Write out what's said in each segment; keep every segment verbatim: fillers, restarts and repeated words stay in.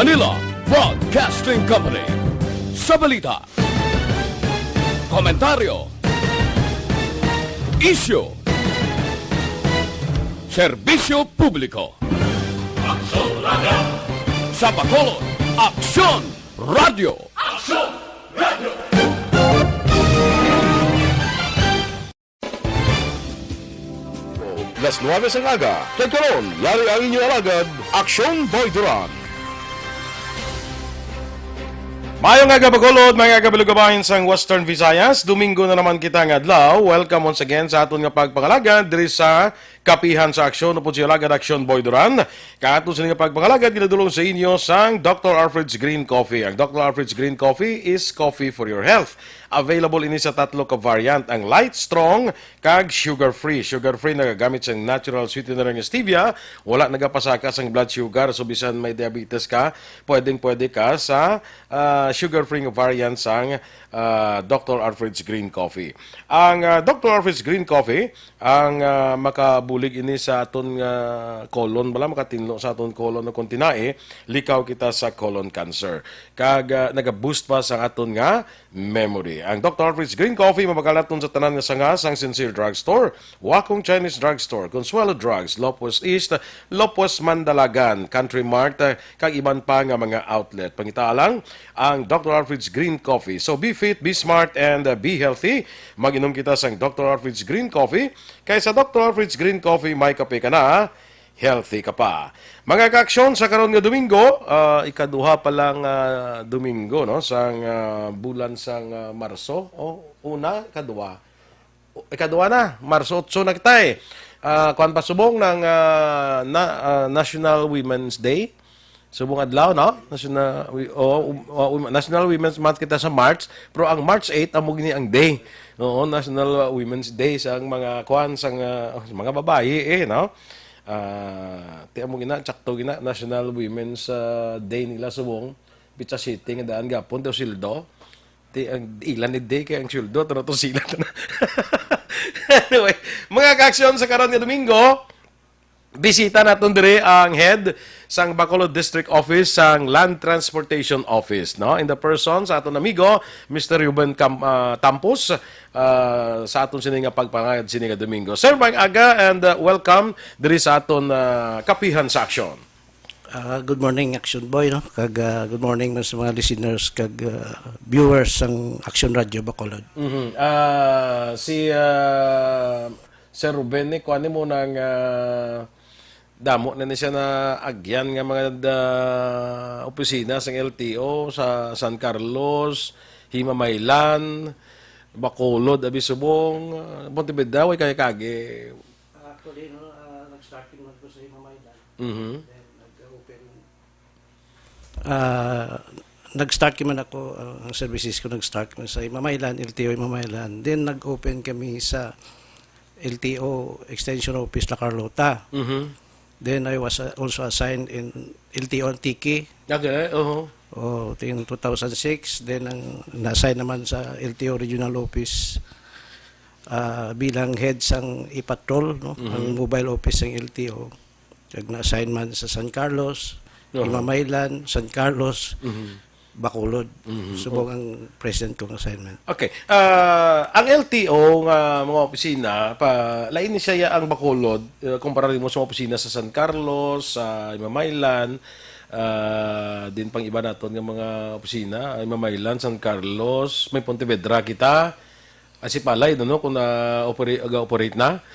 Manila Broadcasting Company. Sa balita, komentaryo, isyu, serbisyo publiko. Aksyon Radio! Sa Bacolod, Aksyon Radio! Aksyon Radio! Las nuwebe sang aga, kag karon, yari ang inyo alagad, Aksyon Boy Duran. Mayong aga, Bacolod, mayong aga, Balugabahin sang Western Visayas. Domingo na naman kita nga adlaw. Welcome once again sa aton nga pagpangalagad diri sa Kapihan sa Aksyon, upod si Alagad Aksyon Boy Duran. Kag aton sini nga pagpangalagad ginadulong sa inyo sang Doctor Alfred's Green Coffee. Ang Doctor Alfred's Green Coffee is coffee for your health. Available ini sa tatlo ka variant, ang light, strong, kag sugar-free. Sugar-free nagagamit sang natural sweetener nga stevia, wala nagapasaka sang blood sugar, so bisan may diabetes ka, pwedeng-pwede ka sa, ah, sugar-free nga variant sang, ah, Doctor Alfred's Green Coffee. Ang, ah, Doctor Alfred's Green Coffee, ang, ah, makabulig ini sa aton nga colon, bala, makatinlo sa aton colon, o kung tinai, likaw kita sa colon cancer. Kag, ah, naga-boost pa sa aton nga memory. Ang Doctor Alfred's Green Coffee mabakal naton sa tanan nga sanga sang Sincere Drugstore, Wakong Chinese Drugstore, Consuelo Drugs, Lopez East, Lopez Mandalagan, Country Mart, eh, kag iban pa nga mga outlet. Pangita lang ang Doctor Alfred's Green Coffee. So be fit, be smart, and, uh, be healthy. Mag-inom kita sang Doctor Alfred's Green Coffee. Kay sa Doctor Alfred's Green Coffee, may kape ka na, healthy ka pa. Mga kaaksyon, sa karon nga Domingo, ah, ikaduha pa lang, ah, Domingo, no, sang, ah, bulan sang, ah, Marso. O, una, ikaduha. O, ikaduha na, Marso otso na kita, eh. Ah, kuwan pa subong ng, ah, na, ah, National Women's Day. Subong adlaw, no? National, wi-, o, um, o, um, National Women's Month kita sa March, pero ang March eight, amo gini ang day. Oo, National Women's Day sa mga, kuwan, sa, ah, sa mga babayi, eh, no? Ah, ti amo gina, tsakto gina, National Women's, ah, Day nila subong, pitsa siyete nga daan gapon, daw sildo. Ti ang ilan ni day kay ang sildo, taro to sila na. Anyway, mga kaaksyon, sa karon nga Domingo, bisita naton diri ang head sang Bacolod District Office sang Land Transportation Office, no? In the person sa aton amigo, Mister Ruben Cam-, ah, Tampos, ah, sa aton sini nga pagpangayad sini nga Domingo. Sir, maayong aga and, ah, welcome diri sa aton, ah, Kapihan sa Aksyon. Ah, good morning, Action Boy, no? Kag, ah, good morning man sa mga listeners kag, ah, viewers sang Action Radio Bacolod. Mhm. Ah, si, ah, Sir Ruben, ni kuan nimo nang, ah, damo na ni siya na agyan nga mga da-, opisina sang L T O sa San Carlos, Himamaylan, Bacolod, abi subong, ah, Pontevedra, way kaya kagi. Actually, no, ah, nag-start man ko sa Himamaylan. Mhm. Then, nag-open. Ah, nag-start man ako, ah, ang services ko nag-start man sa Himamaylan, L T O Himamaylan. Then, nag-open kami sa L T O Extension Office La Carlota. Mhm. Then, I was, uh, also assigned in L T O Antique. Okay, oho. Oh, ting two thousand six. Then, ang na-assign naman sa L T O Regional Office, ah, bilang head sang e-patrol, no? Mhm. Ang mobile office sang L T O. Kag na-assign man sa San Carlos, Oho. Himamaylan, San Carlos, Mhm. Bacolod. Mhm. Subong ang present kong assignment. Okay. Ah, ang L T O nga mga opisina, pa, lain ni siya ang Bacolod, eh, kumpara mo sa mga opisina sa San Carlos, sa Himamaylan, ah, din pang iba naton nga mga opisina, Himamaylan, San Carlos, may Pontevedra kita. Ah, si Palay, no, kung na-operate, ga-operate na.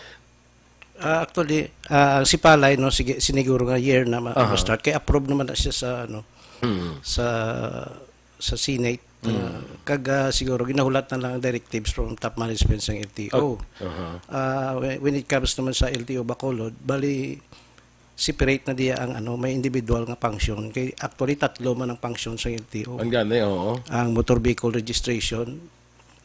Ah, actually, ah, ang Sipalay, no, sige, siniguro nga year na ma-, Aha. ma-start. Kay approve naman na siya sa, ano, Mm. sa, sa Senate. Mm. Ah, kag, ah, siguro, ginahulat na lang ang directives from top management sa L T O. Ah, aha. Ah, when, when it comes naman sa L T O Bacolod, bali, separate na diya ang, ano, may individual nga function. Kay actually, tatlo man ang function sa L T O. Ang gani, oo. Ang motor vehicle registration,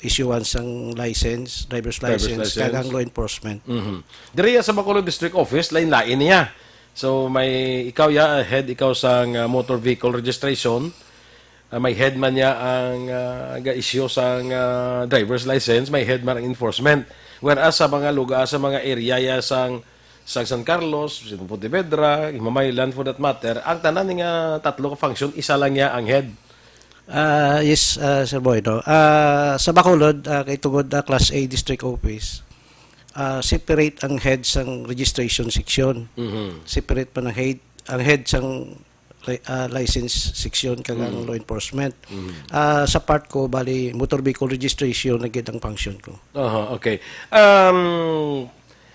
issuance sang license, driver's Driver's license, kag license. ang law enforcement. Mhm. Diri sa Bacolod District Office, lain-lain niya. So, may ikaw ya, head ikaw sang, ah, motor vehicle registration. Ah, may head man niya ang, ah, ga-issue sang, ah, driver's license, may head man ang enforcement. Whereas sa mga lugar, sa mga area ya sang Sa San Carlos, sa Pontevedra, Himamaylan for that matter, ang tanan nga tatlo ka function, isa lang niya ang head. Ah, yes, ah, Sir Boy, no? Ah, sa Bacolod, ah, kay tungod na Class A District Office, ah, separate ang head sang registration section. Mhm. Separate pa ang head, ang head sang li-, ah, license section kag ang Mhm. law enforcement. Mhm. Ah, sa part ko, bali, motor vehicle registration na gid ang function ko. Aha, okay. Um,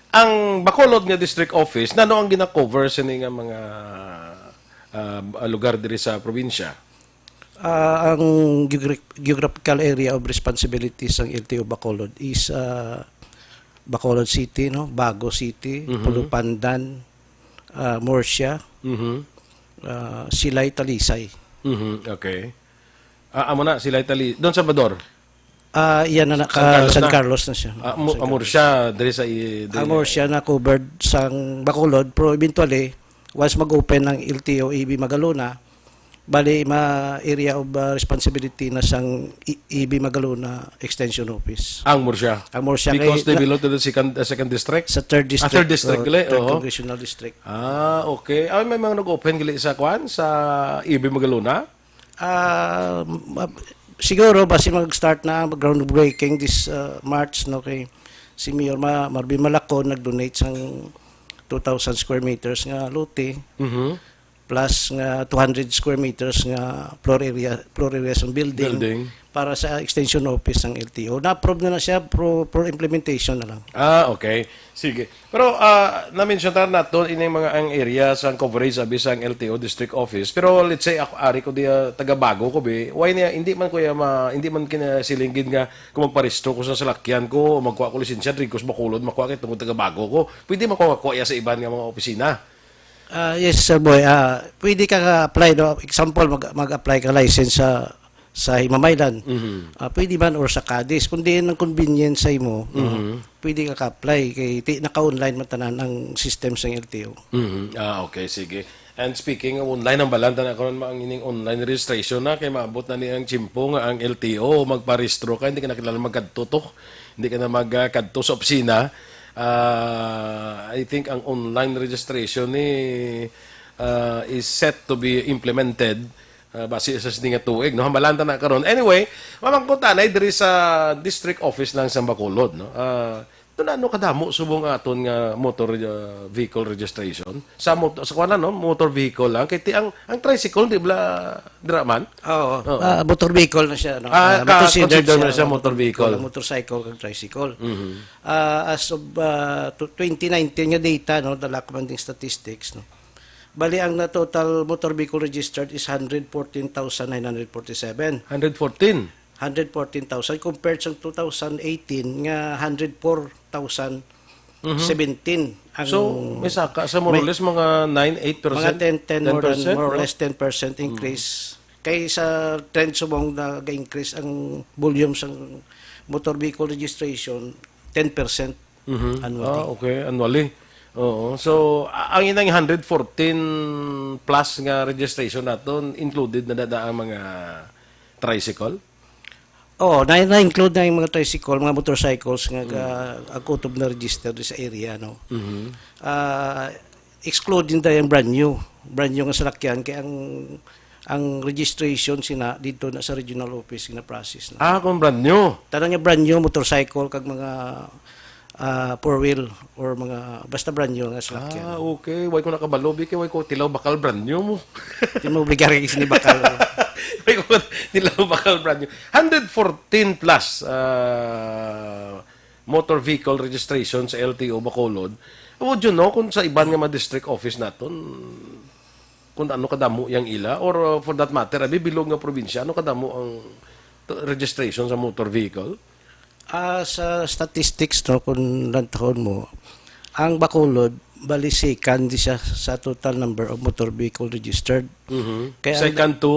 ang Bacolod nga District Office, nano ang gina-cover sini nga mga, ah, lugar diri sa probinsya? Ah, ang geogra-, geographical area of responsibility sang L T O Bacolod is, ah, Bacolod City, no? Bago City, Mhm. Pulupandan, ah, Murcia, Mhm. ah, Silay, Talisay. Mhm, okay. Ah, amo na, Silay, Tali-, Don Salvador? Ah, iya na, na, San ah, Carlos San na? Carlos na siya. Ah, Mu-, San ah, Murcia, Carlos. Diri sa i-, diri Ang na. Murcia na covered sang Bacolod, pero eventually, once mag-open ang L T O A B Magalona, bali, ma-area of, ah, responsibility na sang I-, A B Magalona Extension Office. Ang Murcia? Ang Murcia Because kay they na belong to the second, uh, second district? Sa third Ah, third district, district oh, gali, third oo. congressional district. Ah, okay. Ay, may mga nag-open gali sa kwan, sa A B Magalona? Ah, ma-, siguro, basi mag-start na, mag-groundbreaking this, uh, March, no, kay si Mayor Ma-, Marvin Malacon nag-donate sang two thousand square meters nga lote, Mhm. plus nga two hundred square meters nga floor area, floor area sang building Building. para sa extension office sang L T O. Na-approve na na siya, pro-, for implementation na lang. Ah, okay. Sige. Pero, ah, na-mention ta nato ini mga ang area sang coverage abi sang L T O district office. Pero let's say ako, ari ko di, ah, taga Bago ko bi. Why niya hindi man ko ya ma-, hindi man kinasilinggid nga kung magparehistro ko sa salakyan ko o magkuha ko lisensya diri ko sa Bacolod, makuha kay tungod taga Bago ko. Pwede makuha ko ya sa iban nga mga opisina. Ah, yes, Sir Boy. Ah, pwede ka ka-apply, no? Example, mag-, mag-apply ka license sa, sa Himamaylan. Mhm. Ah, pwede man or sa Cadiz. Kung diin ang convenience sa imo, no? Mhm. Pwede ka ka-apply. Kay ti-, naka-online man tanan ang system sa L T O. Mhm. Ah, okay, sige. And speaking of online, hambalan ta na karon ma-, ang ining online registration na kay maabot na ni ang tiyempo nga ang L T O magparehistro ka, hindi ka na kinahanglan magkadto to. Hindi ka na magkadto sa opisina. Ah, I think ang online registration ni, ah, is set to be implemented, ah, basi sa sini nga tuig, no? Hambalan ta na karon. Anyway, mamangkot anay diri sa district office lang sa Bacolod, no? Ah, Tun-, ano kadamo subong aton nga motor, uh, vehicle registration? Sa mot-, sa kuwan lang, no? Motor vehicle lang. Kay ti-, ang, ang tricycle, di bala, dira man? Oo. Oo. Ah, motor vehicle na siya, no? Ah, Ah, ka-, considered consider siya, na siya oh, motor motor vehicle, vehicle. Ang motorcycle kag tricycle. Mhm. Ah, as of, ah, tw-, twenty nineteen nga data, no? The Lakman ding statistics, no? Bali, ang na total motor vehicle registered is hundred fourteen thousand nine hundred forty-seven. Hundred fourteen? Hundred fourteen thousand compared sa two thousand eighteen nga hundred four thousand seventeen. Mhm. Ang So, may saka sa more or may less mga nine, eight percent? Mga ten, ten, more than, ten percent, more or no? less ten percent Mm. increase. Kay sa trend subong nag-increase ang volume sang motor vehicle registration, ten percent Mhm. annually. Ah, okay, annually. Oo. So, a-, ang inang hundred fourteen plus nga registration naton, included na na ang mga tricycle? Oo, na, na-include na yung mga tricycle, mga motorcycles nga Mm. ga-, ang kutob na register sa area, no? Mhm. Ah, excluding na yung brand new. Brand new nga salakyan, kaya ang, ang registration sina dito na sa regional office na process na. Ah, kung brand new? Tanang nga brand new, motorcycle, kag mga, ah, four wheel, or mga, basta brand new nga salakyan. Ah, okay. Why ko nakabalo, Bi? Kay why ko tilaw bakal brand new mo? Di mo obligado kay sini bakal. Why ko tilaw bakal brand new? Hundred fourteen plus, ah, motor vehicle registration sa L T O Bacolod. Would you know kung sa iban nga mga district office naton, kung ano kadamo yang ila? Or, uh, for that matter, abi bilog nga probinsya, ano kadamo ang t-, registration sa motor vehicle? Ah, sa statistics, no, kung lantahon mo, ang Bacolod, bali second di siya sa total number of motor vehicle registered. Mhm. Kaya ang Second to?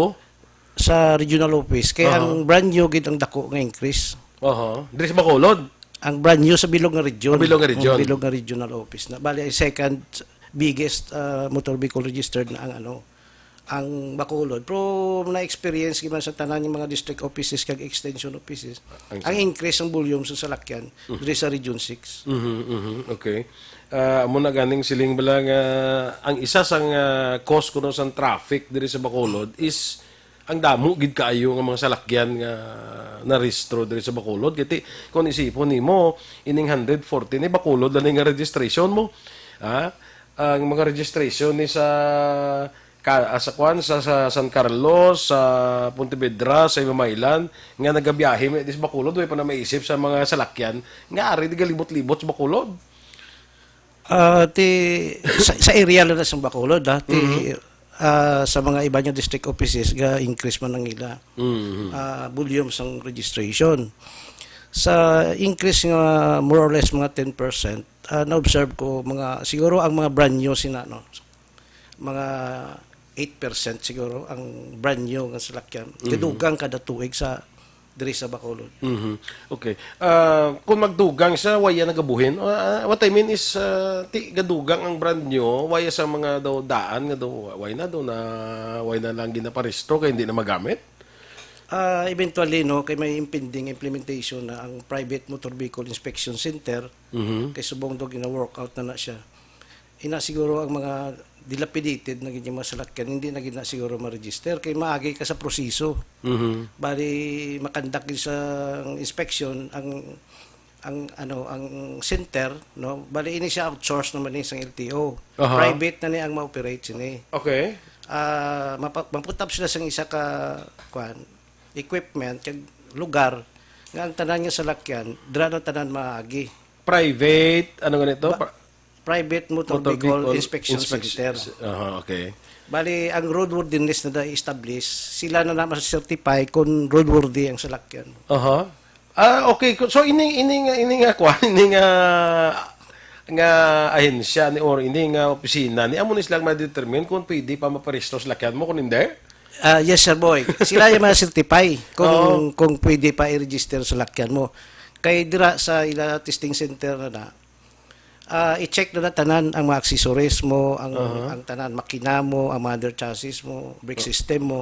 Sa regional office. Kaya Aha. ang brand new gid ang dako nga increase. Aha. Diri sa Bacolod? Ang brand new sa bilog nga region. Ang bilog nga region. Ang bilog nga regional office na. Bali, ang second biggest, ah, motor vehicle registered na ang, ano, ang Bacolod. Pero na-experience gid man sa tanan nga mga district offices kag extension offices Ang ang increase ng volume sa salakyan Mhm. diri sa Region six. Mhm, mhm. Okay. Ah, amo na ganing siling bala nga ang isa sang, ah, cause kuno sang traffic diri sa Bacolod is ang damo gid kaayo nga mga salakyan nga narehistro diri sa Bacolod. Kay ti, kung isipon nimo, ining hundred forty ni Bacolod lang nga registration mo. Ha? Ang mga registration ni sa ka, ah, sa kwan, sa, sa San Carlos, sa Pontevedra, sa Ibabaylan, nga nagabiyahe may dis Bacolod, way pa na maisip sa mga salakyan nga ari di galibot-libot sa Bacolod. Ah, ti, sa, sa area lang na sa Bacolod, ah, ti, Mhm. ah, sa mga iba nga district offices, ga-increase man ang ila, Mhm. ah, volume sang registration. Sa increase nga more or less mga ten percent, ah, na-observe ko mga, siguro ang mga brand new sina, no? Mga eight percent siguro ang brand new nga salakyan. Mhm. Gadugang kada tuig sa, diri sa Bacolod. Mhm. Okay. Ah, kung magdugang siya, waya nagabuhin. Ah, what I mean is, ah, ti, gadugang ang brand new, waya sa mga daw daan nga daw, way na daw na, way na lang ginaparehistro kay hindi na magamit. Ah, eventually, no, kay may impending implementation na ang private motor vehicle inspection center, Mhm. kay subong daw gina-work out na na siya. Ina siguro ang mga dilapidated na gid yung mga salakyan, hindi na gid na siguro ma-register kay maagi ka sa proseso. Mhm. Bali, makandak gid sa inspection ang, ang, ano, ang center, no? Bali, ini siya outsource naman ni sang L T O. Aha. Private na ni ang ma-operate sini. Okay. Ah, mapa-, maputap sila sang isa ka, kwan, equipment, kag lugar, nga ang tanan nga salakyan, dira na tanan maagi. Private, ano ganito? Ba-, Pri- private motor Motor vehicle vehicle inspection inspection. Center. Aha, okay. Bali, ang roadworthiness na da-establish, sila na naman certify kung roadworthy ang salakyan. Aha. Ah, okay. So, ini, ini nga, ini nga, kwan, ini nga, nga ahensya ni, or ini nga opisina ni, amo ni sila ma-determine kung pwede pa maparehistro salakyan mo, kung hindi? Ah, yes, sir boy. Sila yung mga certify kung, Oo. kung pwede pa i-register salakyan mo. Kay dira sa ila testing center na na, ah, i-check na na tanan ang mga accessories mo, ang, Aha. ang tanan, makina mo, ang mother chassis mo, brake Ah. system mo.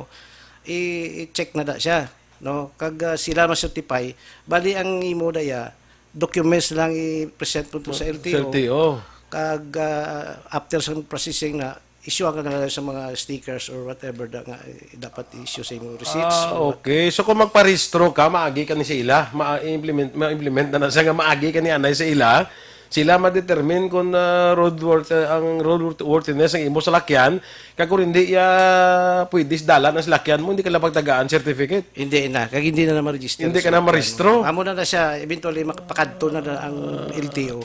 I-, i-check na na siya, no? Kag, ah, sila ma-certify. Bali, ang imo na ya, documents lang i-present mo to sa Sa L T O. L T O. Kag, ah, after sa processing na, issue ka na lang sa mga stickers or whatever da nga, eh, dapat i-issue sa imong receipts Ah, or what. Okay. So, kung magparehistro ka, maagi ka ni sa ila. Ma-implement, ma-implement na na siya nga maagi ka ni anay sa ila. Sila ma-determine kung, ah, roadworth-, ah, ang roadworthiness ang imo salakyan. Kag kung hindi, ah, pwede sa dalan ang salakyan mo, hindi ka lang pagtagaan certificate. Hindi na. Kag hindi na na ma-register Hindi ka sa na kuwan. Marehistro. Amo na na siya, eventually, makapakadto na na ang L T O.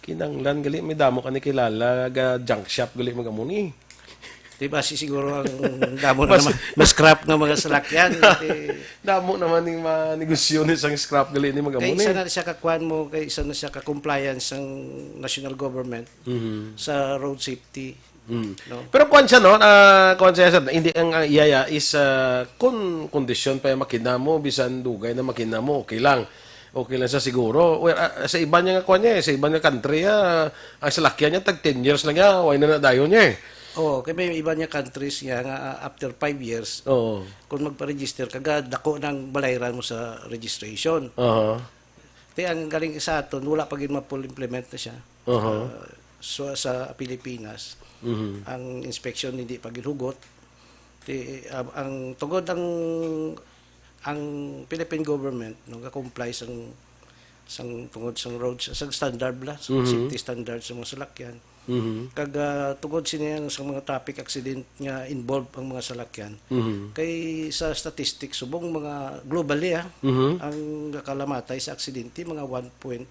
Kinanglan gali, may damo ka ni kilala, ga junk shop gali, mag-amo ni. Di ba, si siguro ang damo na Mas naman, mas scrap nga mga salakyan, eh. Damo naman ning mga negosyo ni sang scrap gali ni, mag-amo Kay ni. Isa na siya ka kuwan mo, kay isa na siya ka compliance sang national government Mhm. sa road safety, Mm. no? Pero kuwan siya, no? Ah, kuwan siya, sir, hindi ang, ang iya, iya is, ah, kung kondisyon pa yung makina mo, bisan dugay na makina mo, okay lang. Okay lang siya siguro. Well, ah, sa iban niya nga kuwan niya, eh, sa iban nga country, ah, ang salakyan niya, tag ten years lang niya, way na na dayon niya, eh. Oo, kay may iban nga countries nga, nga, ah, after five years, Oo. kung magpa-register ka, ga-, dako nang balayran mo sa registration. Aha. Te, ang galing sa aton, wala pa gid ma-full implement na siya. Aha. Ah, so, sa Pilipinas, Mhm. ang inspection hindi pa gid hugot. Te, ah, ang tungod ang, ang Philippine government, no, ga-comply sang, sang tungod sang roads, sang standard bala, sa Mhm. safety standards sa mga salakyan. Mhm. Kag, ah, tungod sini ang sa mga traffic accident nga involved ang mga salakyan. Mhm. Kay sa statistics, subong mga globally, ah, Mhm. ang nakalamatay sa aksidente, mga one point,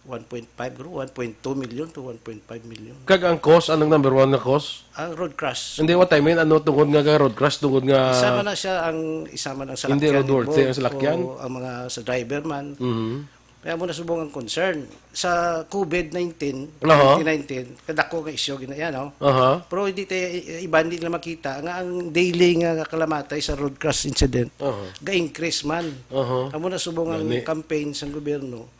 one point five, guro, one point two million to one point five million. Kag ang cause, anong number one nga cause? Ang road crash. Hindi, what I mean, ano tungod nga ka road crash? Tungod nga Isa man na siya ang, isa man ang Hindi salakyan roadworthy involved ang salakyan? o ang mga sa driver man. Mhm. Kaya mo na subong ang concern. Sa COVID nineteen, Aha. twenty nineteen, kadako nga isyu gina-, yan, no? Aha. Pero hindi tayo, i-, iba hindi nila makita nga ang daily nga kalamatay sa road crash incident, Aha. ga-increase man. Aha. Amo na subong ang Gani. campaign sa gobyerno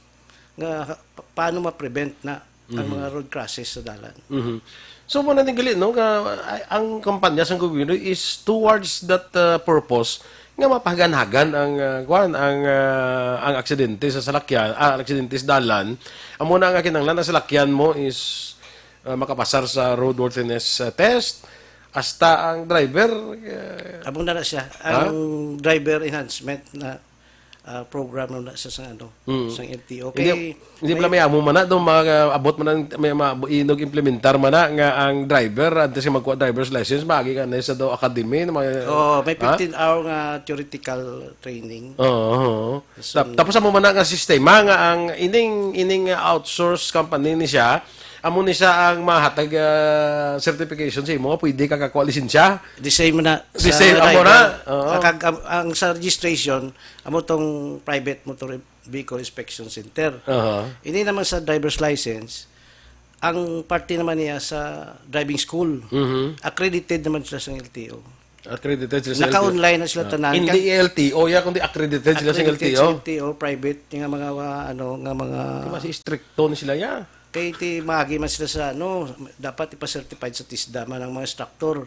nga pa-, paano ma-prevent na ang Mhm. mga road crashes sa dalan. Mhm. So, mo na ni gali, no, nga, ay, ang kampanya sa gobyerno is towards that, uh, purpose. nga mapahagan-hagan ang, ah, kuwan, ang, ah, ang aksidente sa salakyan, ah, ang aksidente sa dalan. Amo na nga kinahanglan ang salakyan mo is, ah, makapasar sa roadworthiness, ah, test. Hasta ang driver, ah, Amo na na siya. Ha? Ang driver enhancement na, ah, program na sa, sa ano, Mm. sa L T O. Hindi, Kay hindi pala may amo man na, daw mga abot man na, may ma-, inog implementar man na nga ang driver, antes nga magkuha driver's license, maagi ka na sa daw academy, na mga, Oh, may ha? fifteen hour nga theoretical training. Oo, oo. So, Tap-, tapos amo man na nga sistema nga ang ining, ining, ah, outsource company ni siya, amo ni siya ang mahatag, ah, certification sa imo nga pwede ka kakuha lisensya. The same na The sa same, amo driver. na. Oo. Kag ang, ang sa registration, amo tong private motor vehicle inspection center. Aha. Ini naman sa driver's license, ang parte naman niya sa driving school. Mhm. Accredited naman sila sa L T O. Accredited sila sa Naka-online na sila Ah. tanan. Hindi Kag L T O ya, kundi accredited sila sa Accredited L T O. sa L T O, private, yung mga, uh, ano, nga mga Kaya mas stricto ni sila ya. Kay ti maagi man sila sa, ano, dapat ipa-certified sa TISDA man ang mga instructor.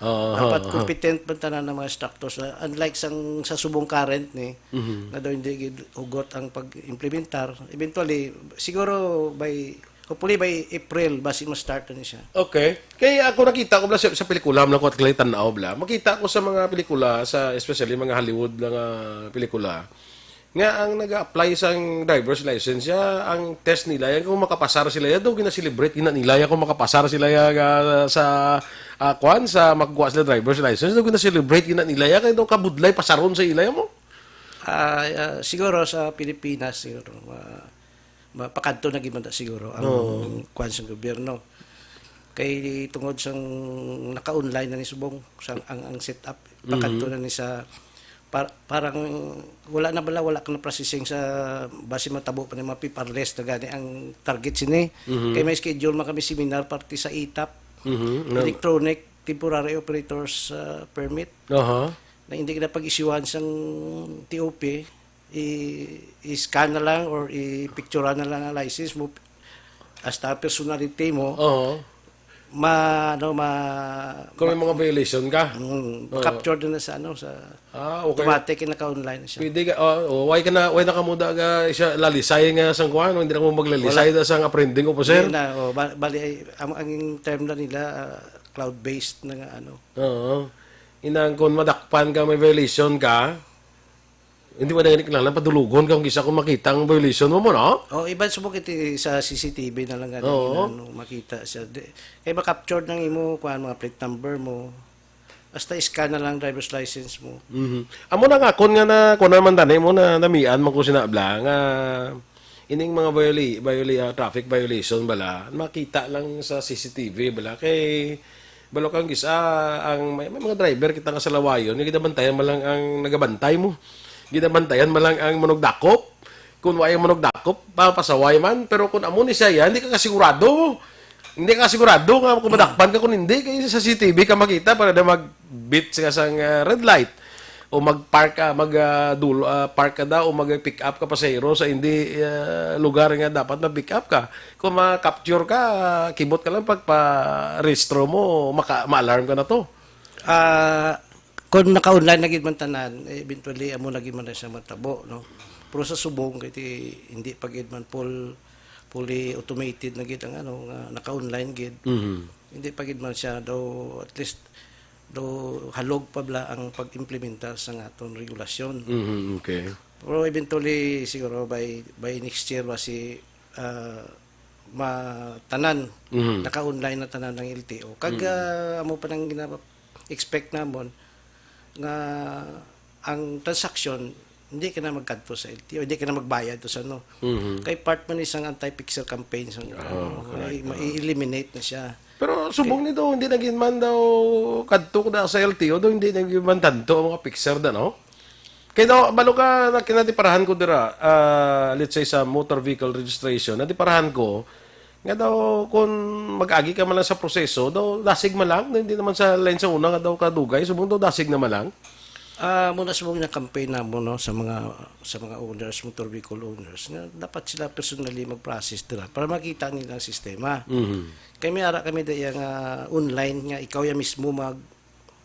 Oo, Dapat oo, oo. competent man tanan ang mga instructors. Uh, unlike sang, sa subong current ni, Mhm. nga daw hindi gid hugot ang pag-implementar. Eventually, siguro by, hopefully by April, basi ma-start na ni siya. Okay. Kay ako nakita ko bala sa, sa pelikula, man ako at kalay tan-aw bala. Makita ko sa mga pelikula, sa, especially mga Hollywood nga pelikula, nga ang nag-apply sang driver's license ya, ang test nila, yan kung makapasar sila ya, daw gina-celebrate gina nila ya kung makapasar sila ya, ah, sa, ah, kwan, sa makakuha sila driver's license, daw gina-celebrate gina nila ya, kaya daw kabudlay pasaron sa ila ya mo. Ah, ah, siguro sa Pilipinas, siguro, ma-, mapakadto na gid man ta siguro ang Oo. kwan sa gobyerno. Kay tungod sang naka-online na ni subong, sang, ang, ang setup, pakadto Mhm. na ni sa, par-, parang wala na bala, wala ka na processing sa, basi matabo pa ni mga paperless na gani ang target sini. Mhm. Kay may schedule man kami seminar parte sa itap, Mhm. Nang electronic temporary operators, ah, permit. Aha. Na hindi ka na pag-isyuhan sang T O P, i-, i-scan na lang or i-picturean na lang ang license mo, hasta personality mo, Oo. ma-, ano, ma-, Kung may ma-, mga violation ka? Mm, Oo. ma-capture din na sa, ano, sa Ah, okay. automatic, yung naka-online na siya. Pwede ka, oh, oh, why ka na, why na ka muda ka siya lalisay nga sang kuwan, hindi na mo maglalisay Wala. da sang apprehending officer? Hindi na, oh, ba-, bali, ay, ang, ang term na nila, ah, cloud-based na nga, ano. Oo. Inang kung madakpan ka, may violation ka, hindi mo na gani kinahanglan padulugon ka kung kisa kung makita ang violation mo, mo, no? Oh, iban subok iti sa C C T V na lang gani Oo. Ano, makita siya. Di, kay ma-capture nang imo, kuwan, mga plate number mo. Basta scan na lang driver's license mo. Mhm. Amo na nga, kun nga na, kun naman tani mo na, namian man ko sina bla, nga ining mga violi-, violi-, ah, traffic violation bala, makita lang sa C C T V bala. Kay, balo kang gisa, ang may, may mga driver kita nga sa lawayon, nga ginabantayan man lang ang nagabantay mo. Ginabantayan man lang ang manugdakop. Kung wa ang manugdakop, papasaway man. Pero kung amo ni siya, hindi ka kasigurado. Hindi ka kasigurado nga kung madakpan ka, kung hindi, kay sa C C T V ka makita para na mag-beat siya sang, ah, red light. O mag-park ka, mag, ah, dulo, ah, park ka daw, o mag-pick up ka pasahero sa hindi, ah, lugar nga dapat mag-pick up ka. Kung ma-capture ka, kibot ka lang pagpa-rehistro mo, maka-, ma-alarm ka na to. Ah, kung naka-online na gid man tanan, eh, eventually, amo na gid man na siya matabo, no? Pero sa subong, kay ti-, hindi pa gid man full, fully automated na gid ang, ano, nga naka-online gid. Mhm. Hindi pa gid man siya, daw, at least, daw, halog pa bala ang pag-implementar sa nga aton regulasyon. Mhm, okay. Pero eventually, siguro, by, by next year, basi, ah, ma-, tanan, Mhm. naka-online na tanan ang L T O. Kag, Mhm. ah, amo pa nang gina-, expect namon nga ang transaksyon, hindi ka na magkadto sa L T O, hindi ka na magbayad to sa ano. Mhm. Kay part man isang anti-fixer campaign sa Ah, ano, correct. mai-, Ah. mai-eliminate na siya. Pero subong Okay. nito, hindi na gid man daw kadto ko na sa L T O, daw hindi na gid man tanto ang mga fixer na, no? Kay daw, balo ka, na kinatiparahan ko dira, ah, let's say sa motor vehicle registration, natiparahan ko, nga daw, kung mag-agi ka man lang sa proseso, daw, dasig man lang, hindi naman sa line sa una nga daw kadugay, subong daw, dasig naman lang. Ah, muna subong na campaign namo, no, sa mga, sa mga owners, motor vehicle owners, nga dapat sila personally mag-process dira para makita nila ang sistema. Mhm. Kay may ara kami da iya nga online nga ikaw ya mismo mag,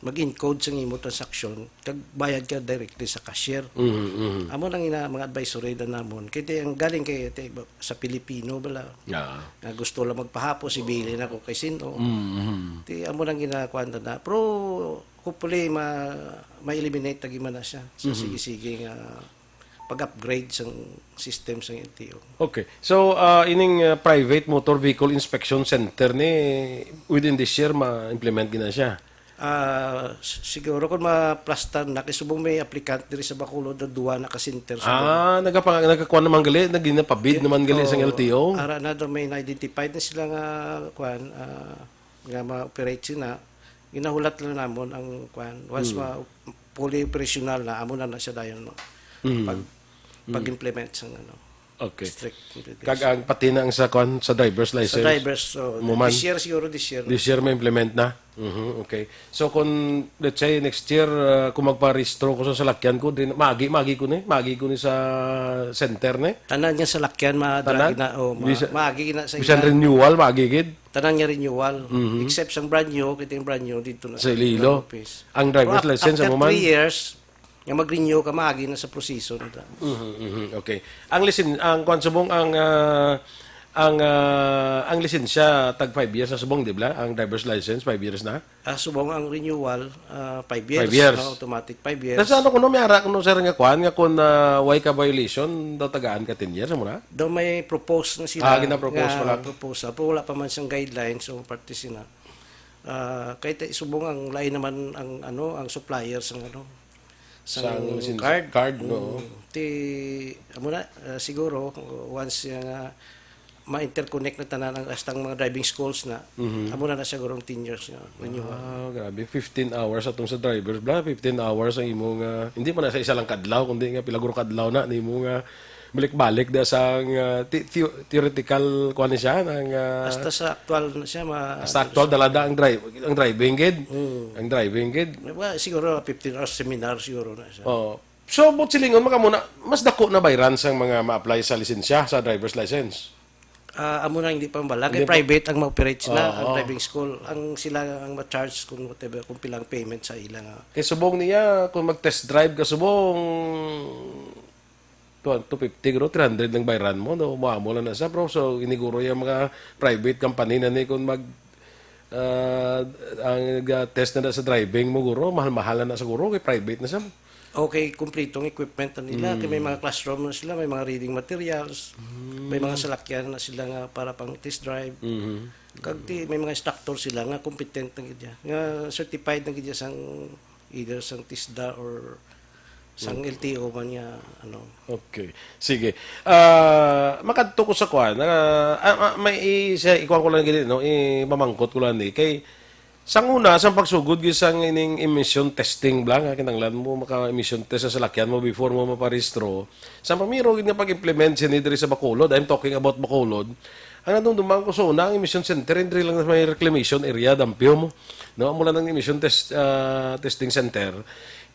mag-encode sa imo transaksyon, kag bayad ka directly sa cashier. Mhm, mhm. Amo nang ina, mga advisory na namon. Kay ti ang galing kay ti, sa Pilipino bala, Ah. nga gusto lang magpahapos, ibilin ako kay sino. Mhm, mhm. Ti amo nang ginakuan na. Pero hopefully, ma, ma-eliminate tagi man na siya sa Mhm. sige-sige nga pag-upgrade sang system sang L T O. Okay. So, ah, ining, ah, private motor vehicle inspection center ni within this year ma-implement gina siya? Ah, s-, siguro kung ma-plus ten na, kay subong may applicant diri sa Bacolod na duwa na ka center sa Ah, nagapa-, nagkakuha naman gali, naging napabid Yun, naman gali sa oo. L T O? Ara na daw may na-identified na sila nga, kuan, ah, nga ma-operate sila. Ginahulat lang namon ang, kuan, once Hmm. ma-, fully operational na, amo na na siya dayon, no? Hmm. Pag, Hmm. pag-implement sa, ano, Okay. Strict. Kag ang pati na ang sa, kwan, sa driver's Sa license? driver's, so, Mo man? this year siguro, this year. This year may implement na? Mhm, okay. So, kung, let's say, next year, ah, kung magparehistro ko sa salakyan ko, din, magi, magi ko ni, magi ko ni sa center ni? Tanan nga salakyan, ma-drag Tanan? na, o, ma-, Bisa-, magi na sa bisan ilan. renewal, magi gid? Tanan nga renewal. Mhm. Except sang brand new, kita yung brand new dito na Sa Iloilo? Office. Ang driver's Pero af-, license, after amo man? three years, nga mag-renew ka, maagi na sa proseso na ta. Mhm, mhm. Okay. Ang lisin-, ang kwan subong, ang, ah, ang, ah, ang lisensya tag five years na subong, di ba? Ang driver's license, five years na? Ah, subong ang renewal, ah, five years, Five years. no? Automatic five years. Nasa ano kuno, may ara kuno, sir, nga kwan, nga kung, ah, way ka violation, daw tagaan ka ten years, amo na? Daw may propose na sila Ah, gina-propose nga pa lang. proposal, pero wala pa man siyang guidelines o parte sina. Ah, kay ta-, subong ang lain naman ang, ano, ang supplier sang, ano, Sang sang license card. card, Mm. oo. Ti, amo na, ah, siguro, once nga ma-interconnect na tanan ang, hasta ang mga driving schools na, Mhm. amo na na siguro ang ten years nga renewal. Ah, grabe. Fifteen hours atong sa drivers, bla. Fifteen hours ang imo nga, hindi man na sa isa lang kadlaw, kundi nga pila guro kadlaw na nimo nga balik-balik da sang, ah, ti-, theo-, theoretical, kuwan ni siya, ang, ah, Hasta sa aktual na siya, ma-, Hasta aktual, dalada ang drive, ang driving gid. Mm. Ang driving gid. Well, siguro fifteen hours seminar siguro na siya. Oo. So, but silingon, makamuna, mas dako na bayran sang mga ma-apply sa lisensya, sa driver's license? Ah, amo na hindi pa mabala. Kay Hindi pa. private ang ma-operate sila, ang Oo. driving school. Ang sila ang ma-charge kung whatever, kung pilang payment sa ila nga. Kay subong niya, kung mag-test drive ka subong, two, two fifty guro, three hundred lang bayran mo, no? Muamo lang na siya, bro. So, iniguro yung mga private company na ni kung mag, ah, ang nag-test na, na sa driving mo, guro, mahal-mahal na, na siguro, kay private na siya. Okay, kumpleto ang equipment na nila. Kay may Mm. mga classroom na sila, may mga reading materials, may mga Mm. salakyan na sila nga para pang test drive. Mhm. Kag ti, may mga instructor sila nga competent na gid ya, nga certified na gid ya sang either sang TESDA or sang Mm. L T O man nga, ano. Okay. Sige. Ah, makadto ko sa kuan. Ah, ah, ah, may i-, sa, ikuan ko lang gid, no? Imamangkot ko lang ni. Kay, sang una, sang pagsugod gid sang ining emission testing bla, nga kinahanglan mo maka-emission test sa salakyan mo before mo maparehistro. Sa pamiro gid nga pag-implement sini diri sa Bacolod, I'm talking about Bacolod. Ang nadumduman ko sa una, ang emission center, hindi lang may reclamation area, dampiyo mo. No, amo lang ang emission test, ah, testing center.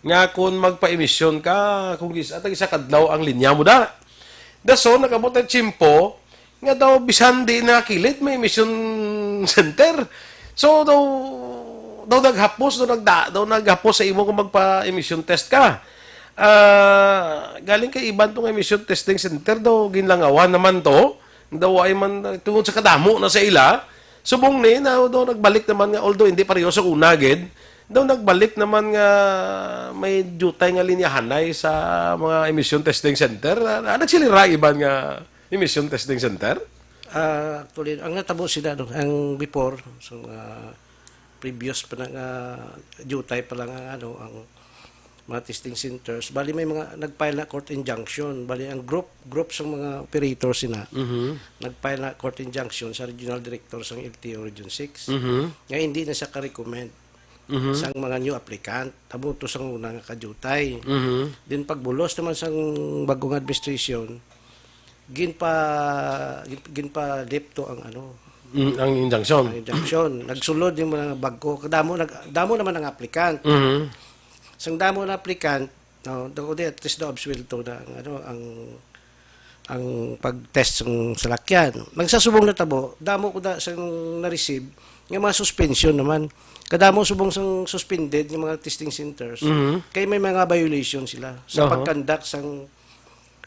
Nga kung magpa-emission ka, kung gis-, atag isa kadlaw ang linya mo da. Dason, nag-abot ang tiyempo, nga daw bisan di na kilid, may emission center. So, daw, daw naghapos, daw nagda-, daw naghapos sa imo kung magpa-emission test ka. Ah, galing kay iban tong emission testing center, daw ginlangawan naman to. Daw ay man, tungod sa kadamo na sa ila. Subong ni, na daw nagbalik naman nga, although hindi pareho sa una, gid, daw nagbalik naman nga may diutay nga linyahanay sa mga emission testing center. Ah, nagsilira iban nga emission testing center? Ah, actually, ang natabo sila, no, ang before, sa mga previous pa na nga diutay pa lang ang, ano, ang mga testing centers. Bali, may mga nag-file na court injunction. Bali, ang group, group sa mga operators sina, Mhm. nag-file na court injunction sa regional director sa L T O Region six, Mhm. nga hindi na siya ka-recommend Mhm. sang mga new applicant. Amo to sang una nga ka-diutay. Mhm. Then, pagbulos naman sang bagong administration, ginpa-, gin-, ginpa-lift to ang, ano, Mm, ang injunction. ang injunction. Nagsulod yung mga bag-o. Damo, nag-, damo naman ang applicant. Mhm. Sang damo na applicant, no, daw di, at least daw absuelto na ang, ano, ang, ang pag-test ng salakyan. Nagsasubong na tabo, damo ko da sang na-receive, nga mga suspension naman. Kadamo subong sang suspended nga mga testing centers, Mhm. kay may mga violation sila sa Aha. pag-conduct sang,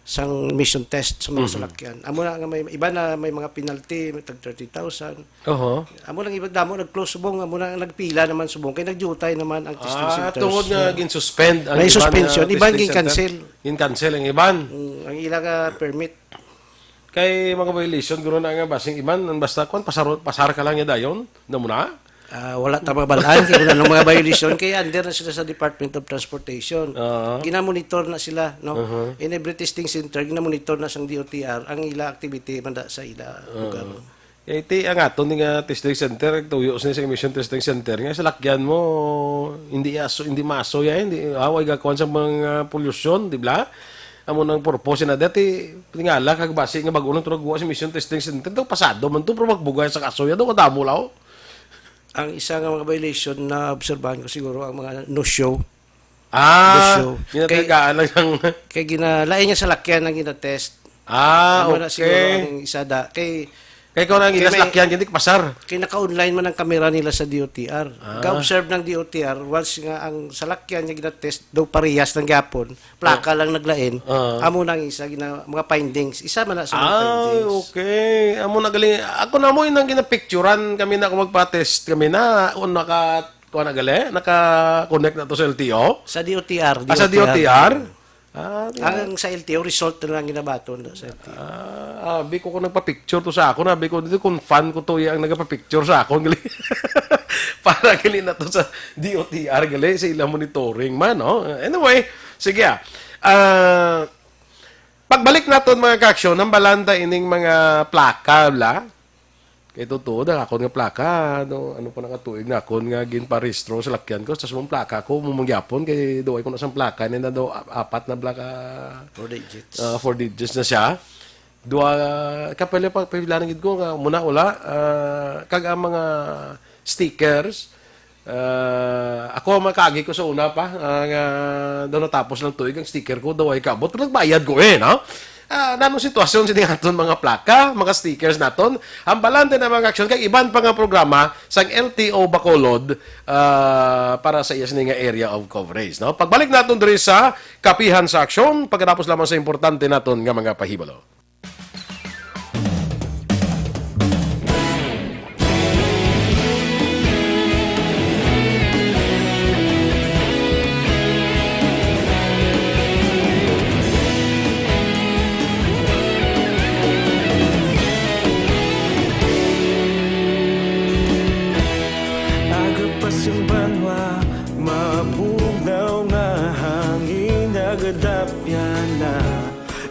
sang emission test sa mga Mhm. salakyan. Amo na nga may iba na may mga penalty, may tag thirty thousand. Oho. Amo lang iba damo nag-close subong, amo na nagpila naman subong kay nagdiutay naman ang testing Ah, centers. tungod nga Yeah. gin-suspend ang May iban nga suspension, iban testing center. gin-cancel. Gin-cancel ang iban. Mm, ang ila nga permit. Kay mga violation, guro na nga basing iban, ang basta kwan, pasar, pasar ka lang niya dayon, na mo na? Ah, wala ta mabalaan kay kung anong mga violation, kay under na sila sa Department of Transportation. Oo. Ginamonitor na sila, no? Uh-huh. In every testing center, ginamonitor na sang D O T R ang ila activity man da sa ila Oo. lugar. Kay ti ang aton nga testing center, tuyo sini sa emission testing center, nga salakyan mo, hindi aso, hindi maso ya, hindi away gakuan sa mga pollution, di ba? Amo nang purpose na dati, tingala kag basi nga bag-o lang to nagwa sa emission testing center, daw pasado man to, pero magbugay sa kaso ya, daw kadamo lao. Ang isa nga mga violation na obserbahan ko siguro ang mga no-show. Ah, No-show. ginatagaan lang ang Kay ginalain niya sa lakyan ang ginatest. Ah, Amo na siguro okay. ang isa da. Kay Kay ikaw na ang Kay may ginasakyan, hindi ka pasar. Kay naka-online man ang kamera nila sa D O T R. Ah. Ga-observe ng D O T R, once nga ang salakyan niya ginatest, daw parehas ng gapon, plaka Oh. lang naglain, Ah. amo na ang isa, gina-, mga findings. Isa man na sa mga Ah, findings. okay. Amo na gali. Ako na mo, inang ginapicturan kami na ako magpa-test kami na, o naka, kuha na gali, naka-connect na to sa L T O? Sa D O T R, Ah, sa D O T R. D O T R? Ah, di ba? Ang sa L T O, result na lang ginabaton na sa L T O. Ah, abi ko kung nagpa-picture to sa akon, abi ko dito kung fan ko to, ang nagpa-picture sa akon, gali. Para gali na to sa D O T R, gali, sa ilang monitoring man, no? Anyway, sige, ah. Ah, pagbalik naton, mga ka-aksyon, ang balanda ining mga plaka, bla? Kay totoo, ang akon nga plaka, ano, ano pa nakatuig na akon nga ginparehistro sa lakyan ko, tas mong plaka ko, mumang gyapon, kay duway ko na sang plaka, ni na daw ap-, apat na plaka, Four digits. ah, four digits na siya. Duwa, kapila pa, pila na gid ko, nga muna, wala, ah, kag ang mga stickers, Ah, ako, makaagi ko sa una pa, ah, nga daw natapos lang tuig ang sticker ko, daw ay kabot. Nagbayad ko eh, no? Ah, nanong sitwasyon sini aton mga plaka, mga stickers naton? Ang balante na mga aksyon kay iban pa nga programa sang L T O Bacolod, ah, para sa iya sini nga area of coverage, no? Pagbalik naton diri sa Kapihan sa Aksyon, pagkatapos lamang sa importante naton nga mga pahibalo. Aga pa sing banwa, mabugnaw nga hangin, nagadapyan na.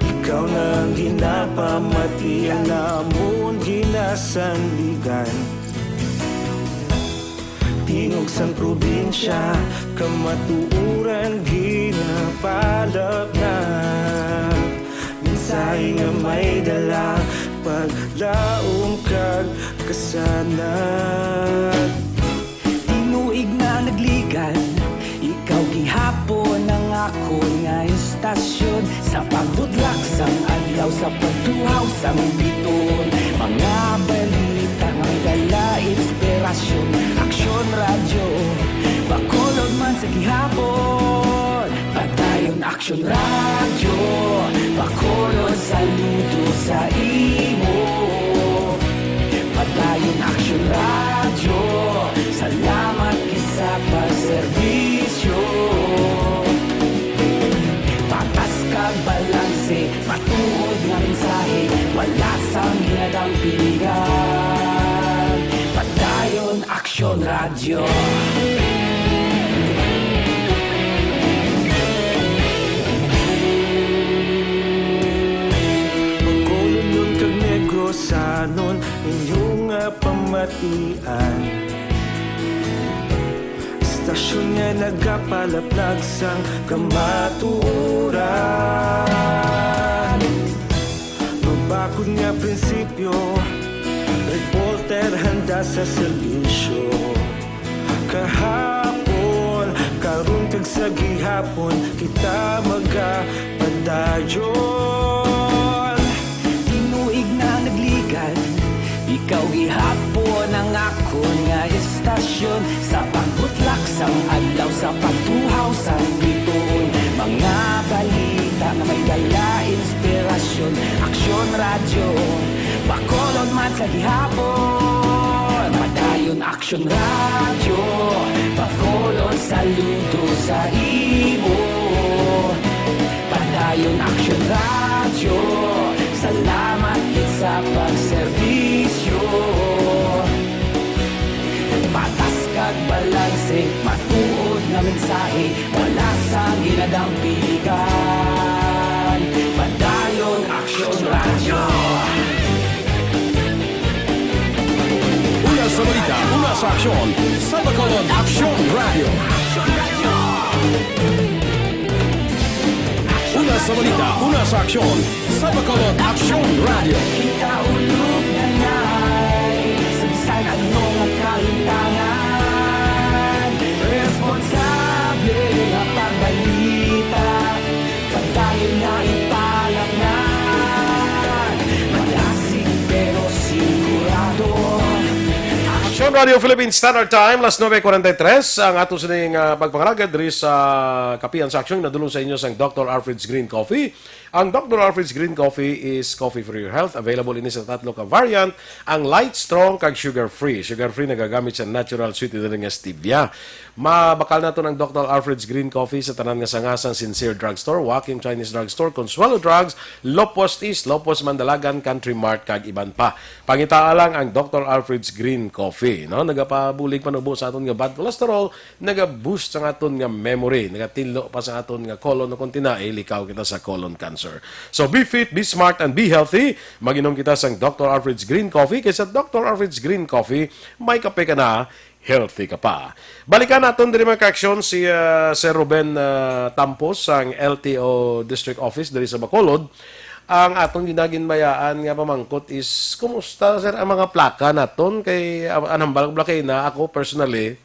Ikaw na ang ginapamati, ang amon ginasandigan. Tingog sang probinsya, kamatuoran ginapalapnap. Mensahe nga may dala, paglaom kag kasanag. Tinuig na nagligan, ikaw gihapon ang akon nga istasyon. Sa pagbudlak sang adlaw, sa pagtuhaw sang biton, mga balita nga dala inspirasyon. Aksyon Radyo, Bacolod man sa gihapon. Padayon Aksyon Radyo, Bacolod, saludo sa imo. Padayon Aksyon Radyo, salamat gid sa pagserbisyo. Patas kag balanse, matuod nga mensahe, wala sang ginadampingan. Padayon Aksyon Radyo. Bacolodnon kag Negrosanon, inyo nga pamatian. Istasyon nga nagapalaplag sang kamatuoran. Mabakod nga prinsipyo, reporter handa sa serbisyo. Kahapon, karon kag sa gihapon, kita magapadayon. Tinuig na nagligan, ikaw Hapon ang akon nga istasyon, sa pagbutlak sang adlaw, sa pagtuhaw sang bituon, mga balita nga may dala inspirasyon. Aksyon Radyo, Bacolod man sa gihapon. Padayon Aksyon Radyo, Bacolod saludo sa imo. Padayon Aksyon Radyo, salamat gid sa pagserbisyo. Patas kag balanse, matuod nga mensahe, wala sang ginadampingan. Padayon Aksyon Radyo. Una sa balita, una sa aksyon, sa Bacolod Aksyon Radyo. Una sa balita, una sa aksyon, sa Bacolod Aksyon Radyo. Kita ulog na nay, sa bisan ano nga kalintangan, responsable nga pagbalita, padayon nga ipalatnan, malasig pero sigurado. Aksyon Radio Philippines Standard Time, las nuebe cuarenta y tres ang ato sining, ah, pagpangalagad diri sa Kapian sa Aksyon, nadulong sa inyo sang Doctor Alfred's Green Coffee. Ang Doctor Alfred's Green Coffee is coffee for your health. Available ini sa tatlo ka variant, ang light, strong, kag sugar-free. Sugar-free, nagagamit sa natural sweetener nga stevia. Mabakal naton ang Doctor Alfred's Green Coffee sa tanan nga sanga sang Sincere Drugstore, Wakim Chinese Drugstore, Consuelo Drugs, Lopos East, Lopos Mandalagan, Country Mart, kag iban pa. Pangitaa lang ang Doctor Alfred's Green Coffee, no? Nagapabulig panubo sa aton nga bad cholesterol, naga-boost sa aton nga memory, nagatinlo pa sa aton nga colon, no, kung tinai, likaw kita sa colon cancer. So, be fit, be smart, and be healthy. Mag-inom kita sang Doctor Alfred's Green Coffee, kay sa Doctor Alfred's Green Coffee, may kape ka na, healthy ka pa. Balikan naton diri, mga kaaksyon, si, ah, Sir Ruben, ah, Tampos sang L T O District Office diri sa Bacolod. Ang aton ginaginbayaan nga pamangkot is, kumusta, sir, ang mga plaka naton? Kay, ah, ang hambal ko, Blakay, na ako personally,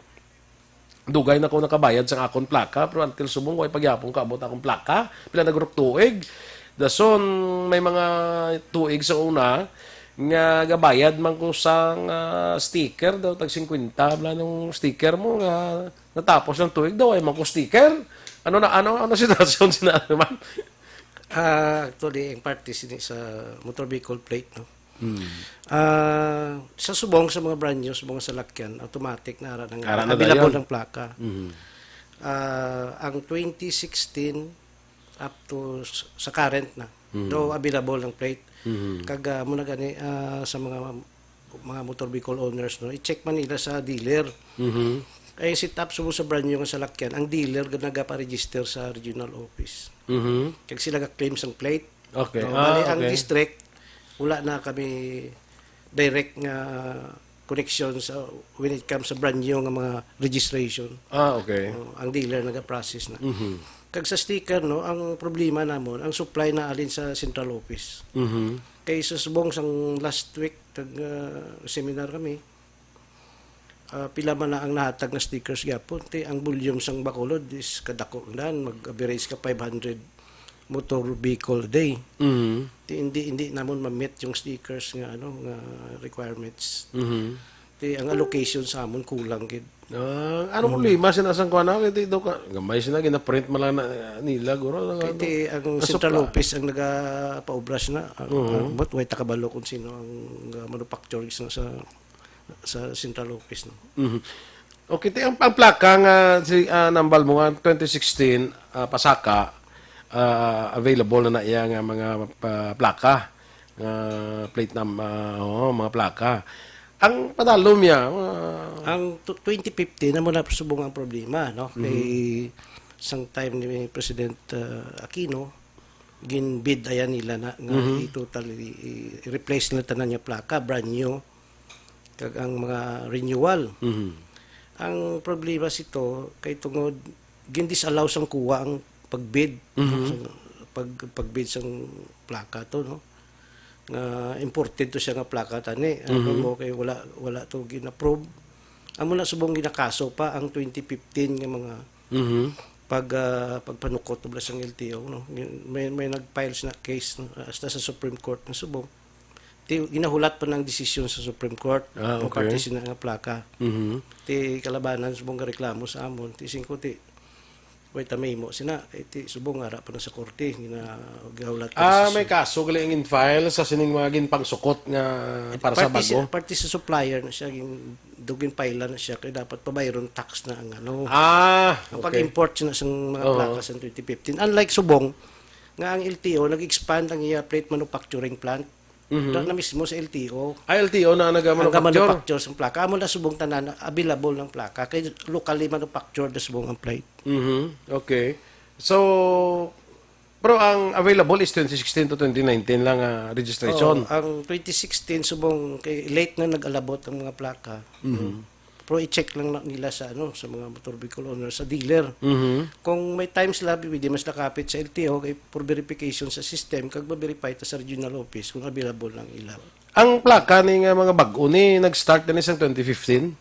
dugay na ko nakabayad sang akon plaka, pero until subong, way pa gyapon kaabot akong plaka. Pila na guro tuig? Dason, may mga tuig sa una nga gabayad man ko sang, ah, sticker daw, tag singkwenta bala nung sticker mo nga natapos ang tuig daw, ay man ko sticker. Ano na, ano, ano sitwasyon sina, ma'am? Ah, actually, ang parte sini sa motor vehicle plate, no? Hmm. Ah, sa subong sa mga brand new, sa mga salakyan, automatic na ara nang Ara na available dayon. Ng plaka. Mhm. Ah, ang twenty sixteen up to s- sa current na. Mhm. Though available ng plate. Mhm. Kag ah, muna gani ah, sa mga mga motor vehicle owners, no, i-check man nila sa dealer. Mhm. Ay setup subong sa brand new nga salakyan, ang dealer ga nagaparegister sa regional office. Mhm. Kag sila ga-claim sang plate. Okay. No, Ah, bali, ang okay. District, wala na kami direct nga connection sa when it comes sa brand new nga mga registration. Ah, okay. No, ang dealer naga-process na. Mhm. Kag sa sticker, no, ang problema namon, ang supply na alin sa central office. Mhm. Kay sa subong sang last week, tag ah, seminar kami, ah, pila man na ang nahatag nga stickers gyapon. Ti ang volume sang Bacolod is kadako na, mag-average ka five hundred motor vehicle a day. Mhm. Ti hindi hindi namon ma-meet yung stickers nga ano nga requirements. Mhm. Ti ang allocation sa amon kulang gid. Ah, ano problema sila sang kuan na? Kaya daw ka, gamay sila, gina-print man lang na, nila, guro. Nga, Kay ti ang nasukla. Central Office ang nagapaobra na. Ang, Oo. ang, but way takabalo kung sino ang uh, manufacturer sa, sa sa Central Office, no. Mhm. Okay, ti ang, ang plaka nga si ah, nambal mo nga twenty sixteen ah, pasaka ah, available na na iya nga mga pa- plaka nga plate number, oh, mga plaka. Ang padalom niya, ah, Ang tu- twenty fifteen na mo na subong ang problema, no? Kay sang time ni President uh, Aquino, gin-bid ayan nila na nga i-total i- i- i-replace nila tanan niya plaka, brand new, kag ang mga renewal. mhm. Ang problema sito kay tungod gin-disallow sang kuwa ang pagbid, Mhm. sang pag pagbid sang plaka to, no, nga imported to siya nga plaka tani. Ano Mhm. mo kay wala wala to gin-approve. Amo na subong ginakaso pa ang twenty fifteen nga mga Mhm. pag ah, pagpanukot bala sang L T O, no. May may nag-file na case, no, hasta sa Supreme Court na subong. Ti, ginahulat pa na ang desisyon sa Supreme Court. Ah, Ang okay. parte sina nga plaka. Mhm. Ti kalabanan subong nga reklamo sa amon. Ti singko ti, wait, ta mahimo sina. Kay ti subong ara pa na sa korte. Gina, ginahulat pa Ah, desisyon. may kaso gali ang in-file sa sining mga ginpangsukot nga para sa Parte si, bago. parte sa supplier na siya, gin, do ginpailan na siya, kaya dapat pabayron tax na ang ano. Ah, Ang okay. pag-import na sa mga Oo. plaka sa twenty fifteen. Unlike subong, nga ang L T O, nag-expand ang iya plate manufacturing plant. Mhm. Doon na mismo sa L T O. Ah, L T O na Ang nag-manufacture? manufacture sa plaka. Amo na subong tanan, available ng plaka. Kay locally manufactured na subong ang plate. Mhm. Okay. So, pero ang available is twenty sixteen to twenty nineteen lang nga registration. Oo, ang twenty sixteen, subong kay late na nag-alabot ang mga plaka. Mhm. Pero i-check lang na nila sa ano, sa mga motor vehicle owner, sa dealer. Mhm. Kung may time sila, pwede mas nakapit sa L T O kay for verification sa system, kag ma-verify ta sa regional office kung available ang ila. Ang plaka ni nga mga bag-o ni nag-start na ni sang twenty fifteen?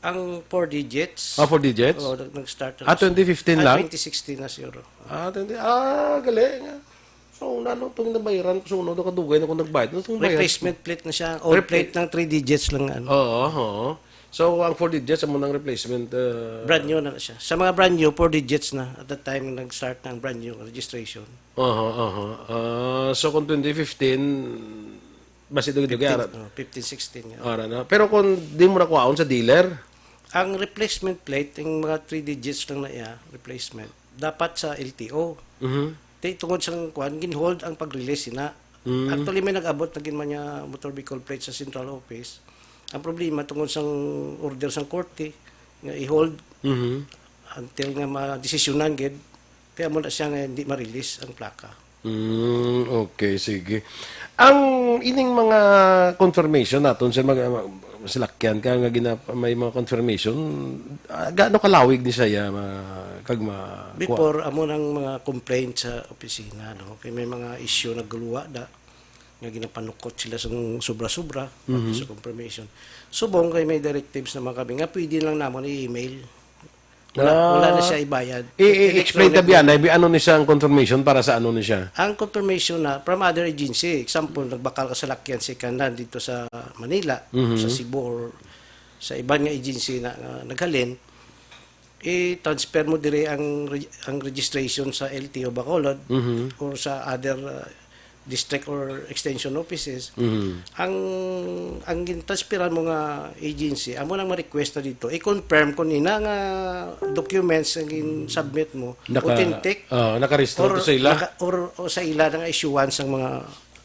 Ang four digits. Ah, four digits? Oo, nag- nag-start na Ah, siya. twenty fifteen Ah, lang? twenty sixteen na siguro. Ah, twenty, ah, gali nga. So, nano itong nabayaran ko sa una, kadugay na akong nagbayad. Ano itong bayad? Replacement plate na siya. Old Repla- plate ng three digits lang ano. Oo, oo. So, ang four digits, amo nang replacement. Uh... Brand new na siya. Sa mga brand new, four digits na at the time nag-start ng brand new registration. Aha, aha. Ah, so, kung twenty fifteen, basi dugi-dugi, ara. Oh, fifteen, sixteen nga. Ara na. Pero kung di mo na kuhaon sa dealer, Ang replacement plate, yung mga three digits lang na iya, replacement, dapat sa L T O. mhm. Di tungod sang kuan, ginhold ang pag-release sina. Mm. Actually, may nag-abot na gid man nga motor vehicle plate sa central office. Ang problema, tungod sang order sang korte, nga i-hold Mhm. until nga madesisyonan gid, kaya mo na siya nga hindi ma-release ang plaka. Mm, okay, sige. Ang ining mga confirmation naton sa mga, mga silakyan ka nga gina, may mga confirmation, ah, gaano kalawig ni siya ma, kag ma Before, amo nang mga complaint sa opisina, no? Kay may mga issue naguluwa da, nga ginapanukot sila sa sobra-sobra, Mhm. sa confirmation. Subong kay may directives naman kami nga pwede lang namon i-email. Wala, Ah. Wala na siya ibayad. I, i, explain ta Electronic biya na. Bi, ano ni siya ang confirmation, para sa ano ni siya? Ang confirmation na from other agency, example, nagbakal ka sa lakyan second hand dito sa Manila, Mhm. sa Cebu, or sa iban nga agency na, nga naghalin, i-transfer mo dire ang re-, ang registration sa L T O Bacolod Mhm. or sa other uh, district or extension offices. Mhm. Ang ang gintransferan mo nga agency, amo nang ma-request na dito, i-confirm kung ina nga documents ang gin-submit mo, Naka, authentic, ah, nakarehistro or, to sa ila? naka- or, o sa ila nga issuance ang mga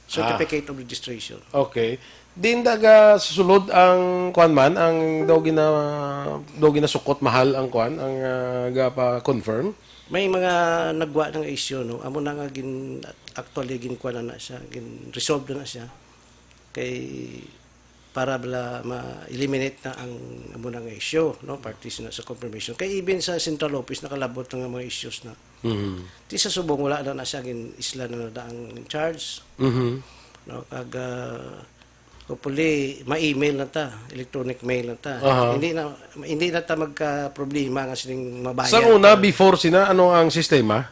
certificate of registration. Okay. Din daga susulod ang kuan man, ang daw gina, daw ginasukot mahal ang kuan, ang ah, gapa-confirm? May mga nagwa ng issue, no? Amo na nga gin, actually, gin kuan na, na siya, gin resolve na, na siya. Kay para bala ma-eliminate na ang amo na nga issue, no? Parties na sa confirmation. Kay even sa central office, nakalabot na nga mga issues na. Mhm. Ti sa subong, wala na, na siya, gin isla na na ang charge. Mhm. No? Kag ah, hopefully, ma-email na ta, electronic mail na ta. Aha. Hindi na hindi na ta magka-problema nga sining mabayad. Sa una, before sina, ano ang sistema?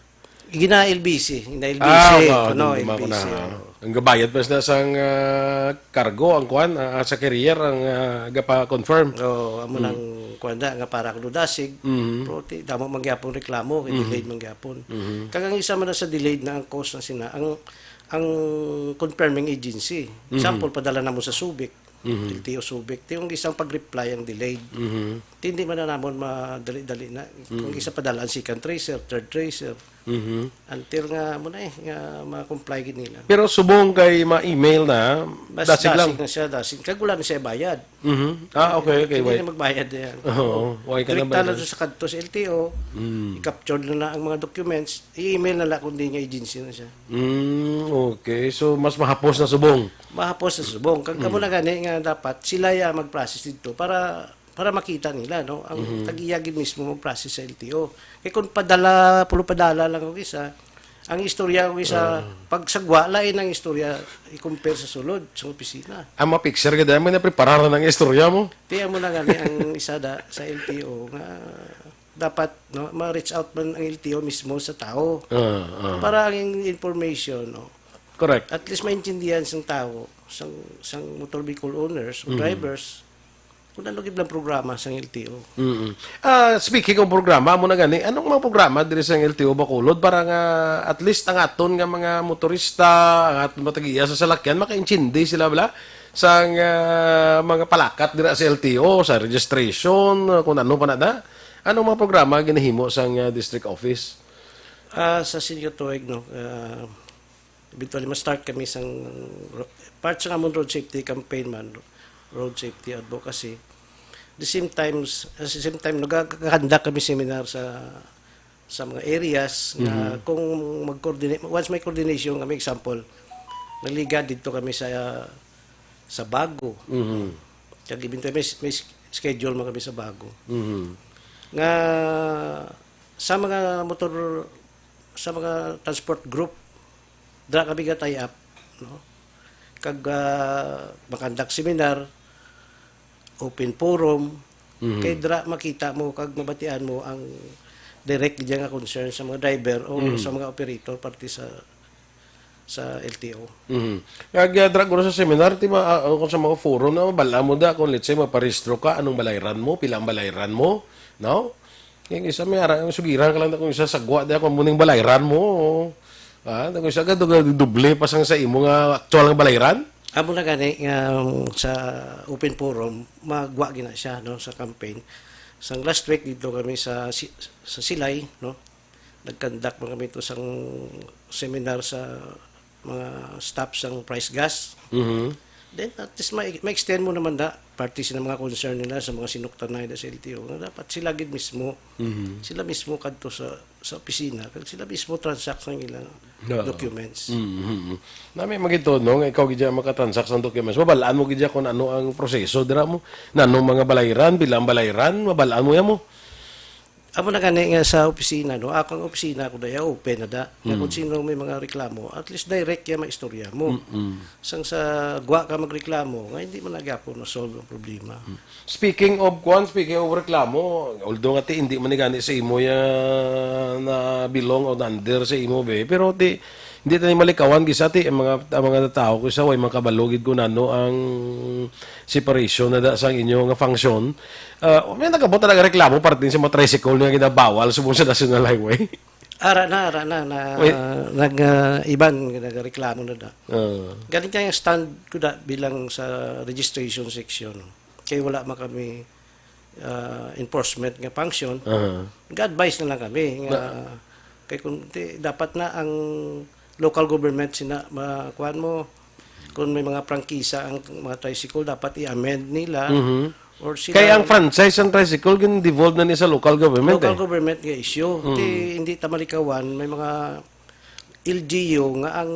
Gina L B C, gina L B C, Ah, wow, ano, dun, dun ako L B C. na. Oh. Ang gabayad pa sila sang ah, cargo, ang kuan, ah, sa carrier, ang ah, gapa-confirm. Oo, amo nang kuan da nga para kuno dasig. Mhm. Pero ti, damo man gyapon reklamo, kay delayed man gyapon. Mhm. Kag ang isa man na sa delayed na ang cause na sina, ang ang confirming agency. Example, padala namo sa Subic. Mhm. L T O Subic. Ti yung isang pag-reply ang delayed. Mhm. Ti hindi man na namon madali-dali na. Kung isa padala ang second tracer, third tracer, Mhm. until nga mo na eh, nga ma-comply gid nila. Pero subong kay ma-email na, Mas dasig lang. Dasig na siya, dasig. Kag wala na siya bayad. Mhm. Ah, okay, okay, Hindi wait. na magbayad yan. Oo, why ka na Direkta bayad? Na sa kadto sa L T O, Mm. i-capture na lang ang mga documents, i-email na lang kung di nga agency na siya. Mm, okay. So, mas mahapos na subong. Mahapos na subong. Kag kamo na gani nga dapat sila ya mag-process dito para para makita nila, no? Ang Mhm. tag-iya gid mismo mag-process sa L T O. Kay kung padala, puro padala lang ang isa, ang istorya ang isa, Ah. pag sagwa, lain ang istorya, i-compare sa sulod, sa opisina. Ang mga picture ka dahil, may naprepararan ang istorya mo. Kaya mo na gani ang isa da, sa L T O nga dapat, no, ma-reach out man ang L T O mismo sa tao. Ah, ah. Para ang information, no, Correct. at least maintindihan sa tao sang, sang motor vehicle owners o drivers, kung ano gid ang programa sang L T O. Mm. Ah, speaking of programa, amo na gani, anong mga programa diri sa L T O Bacolod para nga at least ang aton nga mga motorista, ang aton mga tag-iya sa salakyan, makaintindi sila bala sang ah, mga palakat dira sa L T O, sa registration, kung ano pa na da? Anong mga programa ginahimo sang ah, district office? Ah, sa Sinio Tuig, no, ah, eventually, ma-start kami sang ro- part sa amon road safety campaign man, road safety advocacy. The same times, at the same time, nagkakanda kami seminar sa sa mga areas na kung mag-coordinate, once may coordination kami, example, nagligad dito kami sa sa Bago. Mhm. Kag eventually may, may schedule man kami sa Bago. Mhm. Nga sa mga motor, sa mga transport group, dra kami ga tie up, no? Kag ah, makandak seminar, open forum, kay dra makita mo kag mabatian mo ang direct gid nga concern sa mga driver o sa mga operator parte sa sa L T O. Mhm. Kag ah, dra guro sa seminar, ti ma, ah, kung sa mga forum na, mabal-an mo da kung let's say maparehistro ka, anong balayran mo, pila ang balayran mo, no? Kaya isa may ara, sugiran ka lang na kung isa sagwa da kung muning balayran mo. Ah, kung isa ka doble pa sang sa imo nga actual nga balayran. Amo na gani nga um, sa open forum, magwa gina siya, no, sa campaign. Sang last week dito kami sa si- sa Silay, no. Nag-conduct man kami to sang seminar sa mga staff sang Price Gas. Mhm. Then at least ma- ma-extend mo naman da parte sa mga concern nila sa mga sinuktanay da sa L T O. Nga dapat sila gid mismo, Mhm. sila mismo kadto sa sa opisina, kag sila mismo transact sang ilang Oo. documents. Mhm. Na may magito no nga ikaw gid makatransact sang documents. Mabal-an mo gid kung ano ang proseso dira mo. Nanong mga balayran, bilang balayran, mabal-an mo ya mo. Amo na gani nga sa opisina, no? Ako ang opisina ko daya open na da. Nga kung sino may mga reklamo, at least direct ya maistorya mo. Sang sa gwa ka magreklamo, nga hindi man nagyapon na-solve ang problema. Speaking of kwan, speaking of reklamo, although nga ti hindi man ni gani sa imo ya na belong o under sa imo be, pero ti hindi tayo malikawan gisa ti ang mga ang mga tawo ko sa way makabalo gid kung ano ang separation na da sang inyo nga function. Ah, may nagabot talaga reklamo parte sa mga tricycle nga ginabawal subong sa National Highway. Ara na, ara na, na Wait. nag ah, iban nagreklamo na da. Ah. Galing kaya stand ko da bilang sa registration section. Kay wala man kami ah, enforcement nga function. Aha. Ga-advise na lang kami nga kay kung ti, dapat na ang local government sina makuan mo kung may mga prangkisa ang mga tricycle dapat i-amend nila Mhm. or sila Kaya ang franchise ang tricycle gin-devolve na ni sa local government local eh. Government nga issue. Ti hindi ta malikawan may mga L G U nga ang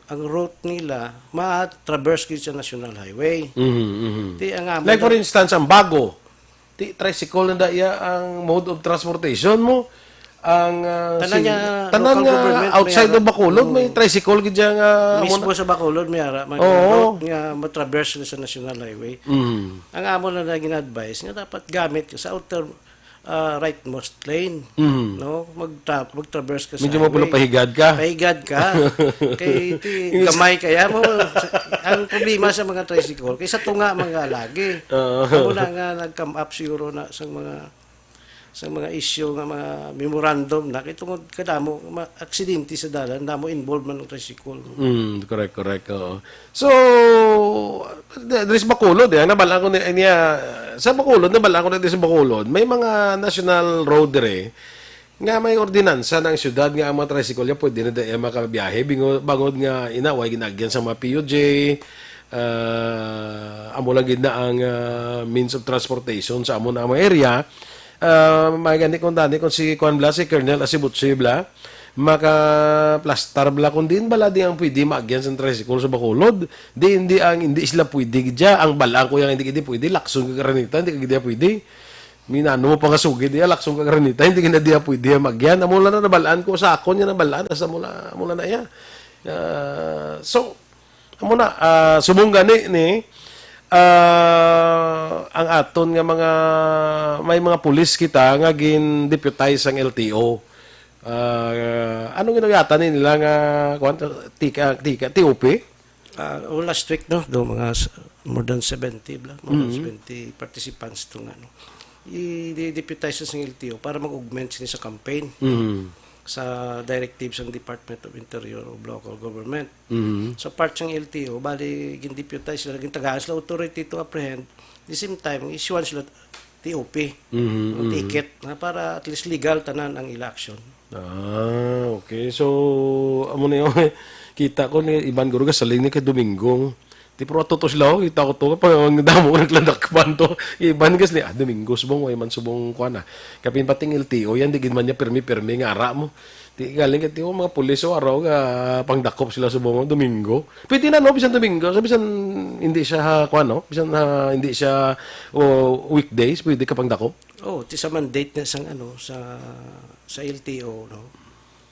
ang route nila ma-traverse gid sa National Highway. Mhm, mhm. Ti ang amo Like for na- instance, ang Bago, ti tricycle na da iya ang mode of transportation mo. Ang ah, Tanan si- nga tanan local nga government, may outside ara- of Bacolod, may Oo. tricycle gid siya nga Mismo muna- sa Bacolod may ara may Oo. route nga ma-traverse na sa National Highway. Mm. Ang amo na na gin-advise nga dapat gamit ka sa outer ah, rightmost lane, Mm. no? Mag mag-traverse ka sa Medyo mo highway. Pahigad ka. Pahigad ka. Kay ti gamay kaya mo ang problema sa mga tricycle kay sa tunga mga lagi. Oo. Amo na nga nag-come up siguro na sa mga sa mga issue nga mga memorandum na kay tungod kadamo ma- aksidente sa dalan, damo involvement ng tricycle. Mm, correct, correct. Oo. So, di- diri sa Bacolod, eh, ang nabal-an ko ni- niya, sa Bacolod, nabal-an ko na diri sa Bacolod, may mga national road dire nga may ordinansa ng syudad nga ang mga tricycle niya pwede na dahil makabiyahe bingo- bangod nga inaway ginagyan sa mga P U J, ah, amo lang gid na ang ah, means of transportation sa amo na mga area. Ah, may gani kung dani kung si Kwan Bla, si Colonel Asibutsi Bla, makaplastar bla kung diin bala di ang pwede maagyan sa tricycle sa Bacolod. Di, hindi ang, hindi sila pwede gidya. Ang balaan ko yang hindi gidi pwede, Lacson kag Araneta, hindi gidi pwede. Minano mo pa nga sugid diya, Lacson kag Araneta, hindi gina diya pwede ang magyan. Amo lang na nabalaan ko sa akon niya nabalaan, asa mo lang, amo lang na iya. Ah, so, amo na, ah, subong gani ni ah, ang aton nga mga may mga pulis kita nga gin-deputize ang L T O. Ah, ano ginagatan ni nila nga kuwan, tika, tika, T O P? Ah, oh, last week, no, do mga s- more than seventy bla, more than Mhm. seventy participants to nga, no. I-deputize sa L T O para mag-augment sini sa campaign Mhm. sa directives ng Department of Interior o Local Government. Mhm. So, part sang L T O, bali, gin-deputize sila, gintagaan sila authority to apprehend. The same time, issuean sila T O P, Mhm, mga mhm. ticket, na para at least legal tanan ang ila action. Ah, okay. So, amo na yung kita ko ni iban guro gasaling ni kay Domingo. Ti pero ato to sila, oh, kita ko to, pag ang damo nagladakpan to. Iban gas ni, ah, Domingo, subong, way man subong, kuha na. Kapin pating L T O, yan, di gid man niya pirmi-pirmi nga ara mo. Ti galing kay ti, oh, mga pulis, oh, araw nga pangdakop sila subong, oh, Domingo. Pwede na, no, bisan Domingo, so, bisan hindi siya, ha, kuha, no? Bisan, ha, hindi siya, oh, weekdays, pwede ka pangdakop? Oh, ti sa mandate na sang, ano, sa, sa L T O, no?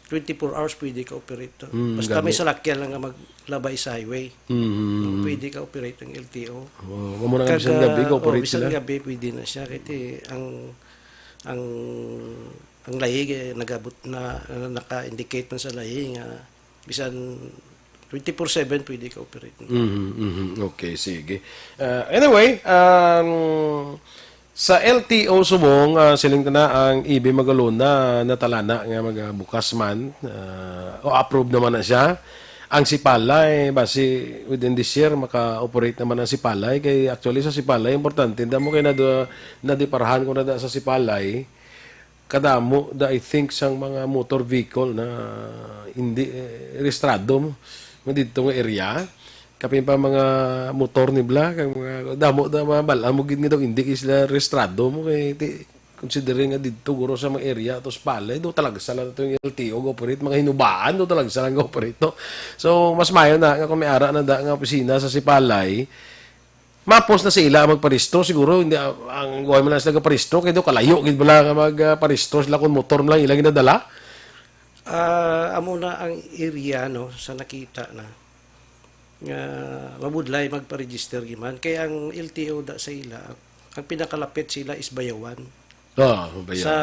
Twenty-four hours pwede ka operate. Mm, Basta may gani. salakyan lang nga maglabay sa highway. Mm. Pwede ka operate ang L T O. Oh, amo na nga Kag, bisan gabi, ah, oh, operate bisan sila. gabi, pwede na siya. Kaya ti, ang, ang, ang layig, eh, nagabot na, na naka-indicate man sa layig nga bisan twenty-four seven pwede ka operate. Mhm, mhm. Okay, sige. Ah, anyway, um, sa L T O subong, ah, siling ta na ang E B Magalona natalana nga magabukas man, ah, o approve naman na siya. Ang Sipalay, basi within this year, maka-operate naman ang Sipalay. Kay actually sa Sipalay, importante. Damo kay nado-, nadiparahan ko na da sa Sipalay. Kadamo da, I think, sang mga motor vehicle na hindi, eh, rehistrado mo nga didto nga area. Kapin pa mga motor ni bla, kag mga damo da, mga bal-an mo gid nga daw hindi sila rehistrado mo kay ti, considering nga didto guro sa mga area to sa Palay, do talagsa lang to yung L T O go operate, mga hinubaan do talagsa lang go operate to. So, mas mayo na nga kung may ara na da nga opisina sa Sipalay, mapos na sa ila magparehistro siguro, hindi, ah, ang guhay man lang sila gaparehistro, kay do kalayo gid bala nga magparehistro sila kung motor man lang ila ginadala. Ah, amo na ang area, no, sa nakita na nga mabudlay magpa-register giman. Kay ang L T O da sa ila, ang pinakalapit sila is Bayawan. Ah, Bayawan. Sa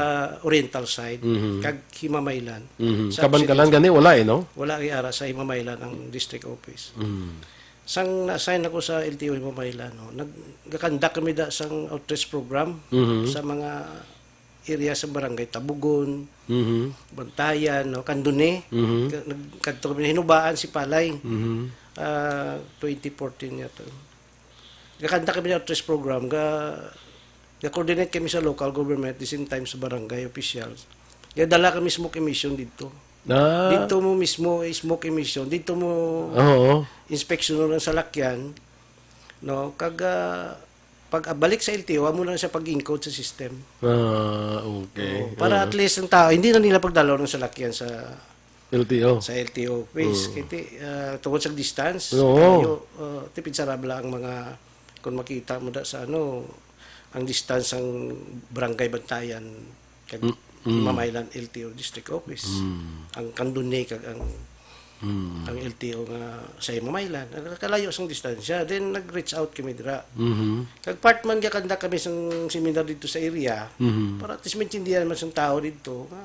Oriental side, Mhm. kag Himamaylan. Mhm. Sa Kabankalan Occidental. gani, wala eh, no? Wala kay ara sa Himamaylan ang district office. Mhm. Sang na-assign ako sa L T O Himamaylan, no, nag-, nagakanda kami da sang outreach program Mhm. sa mga area sa barangay Tabugon, Mhm. Bantayan, no, Candone. Mhm. Ka-, nagkadto kami, hinubaan Sipalay. Mhm. Ah, twenty fourteen yata. Gakanta kami ng outreach program, ga, ga-coordinate kami sa local government, the same time sa barangay officials. Gadala kami smoke emission dito. Ah. Dito mo mismo, eh, smoke emission. Dito mo Oo. inspeksyon ng salakyan, no? Kag, ah, pag, ah, balik sa L T O, amo na siya pag-encode sa system. Ah, okay. Oo, para Oo. at least ang tao, hindi na nila pagdalaw ng salakyan sa L T O. sa L T O office. Oo. Kaya ti, ah, tungod sa distance, Oo. Tayo, ah, ti pinsarab lang ang mga, kung makita mo da sa ano, ang distance ang Barangay Bantayan, kag Mm, mm. Mamaylan L T O District Office. Mm. Ang Candone, kag ang, Mm. ang L T O nga sa Mamaylan. Nagkalayo sang distansya. Then, nag-reach out kami dira. Mhm. Kag part man, gakanda kami sang seminar dito sa area, Mhm. para at least maintindihan man sang tao dito, nga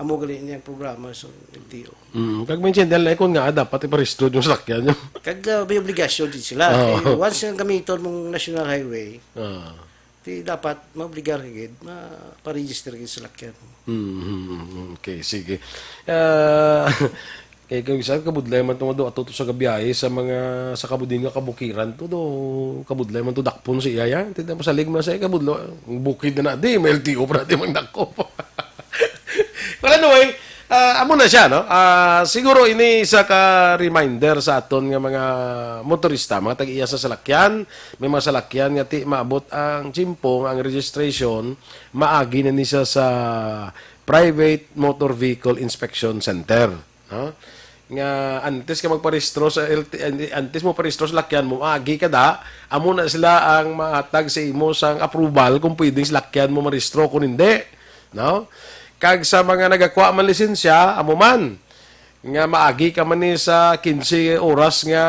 amo gali niya ang programa sa L T O. Mm, kag mention din, like, kung nga, dapat iparehistro yung salakyan nyo. Kag, ah, may obligasyon din sila. Oo. Eh, once nga gamiton mong national highway, Ah. ti dapat maobligar ka gid, ma-, pa-register gid sa salakyan. Mm, mm, mm. Okay, sige. Ah, kay, kay bisan kabudlay man tong do ato to sa gabiyahe sa mga, sa kabudin nga kabukiran to do, kabudlay man to dakpon sa iya yan. Ti da masalig man sa iya, kabudlo, ang bukid na na, di, may L T O pa na, di, magdakop. Well, anyway, ah, amo na siya, no? Ah, siguro ini isa ka reminder sa aton nga mga motorista, mga tag-iya sa salakyan. May mga salakyan nga ti maabot ang tiyempo nga ang registration, maagi na ni siya sa Private Motor Vehicle Inspection Center, no? Nga antes ka magparehistro sa L T, antes mo parehistro sa lakyan mo, agi ka da, amo na sila ang mahatag sa imo sang approval kung pwedeng sa lakyan mo marehistro, kung hindi, no? Kag sa mga nagakuha man lisensya, amo man, nga maagi ka man ni sa quince oras nga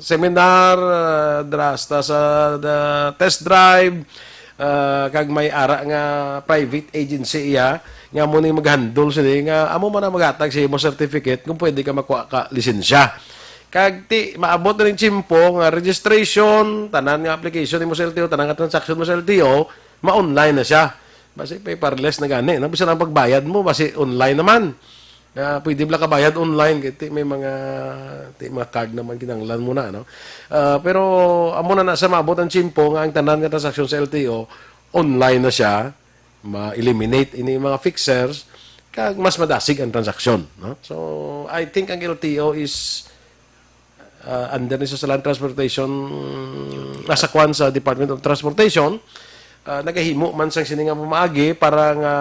seminar, ah, dira hasta sa, ah, test drive, ah, kag may ara nga private agency iya nga amo ni mag-handle sini, nga amo man ang maghatag sa imo certificate kung pwede ka makuha ka lisensya. Kag ti, maabot na ning tiyempo nga registration, tanan nga application nimo sa L T O, tanan nga transaction mo sa L T O, ma-online na siya. Basi paperless na gani, no? Bisan ang pagbayad mo, basi online naman. Ah, pwede bala ka bayad online, kay ti may mga, ti mga card naman kinahanglan mo na, no? Ah, pero amo na na sa maabot ang tiyempo nga ang tanan nga transaksyon sa L T O, online na siya, ma-eliminate ini mga fixers, kag mas madasig ang transaksyon, no? So, I think ang L T O is ah, under ni sa Land Transportation, nasa kwan sa Department of Transportation, ah, nagahimo man sang sini nga pamaagi para nga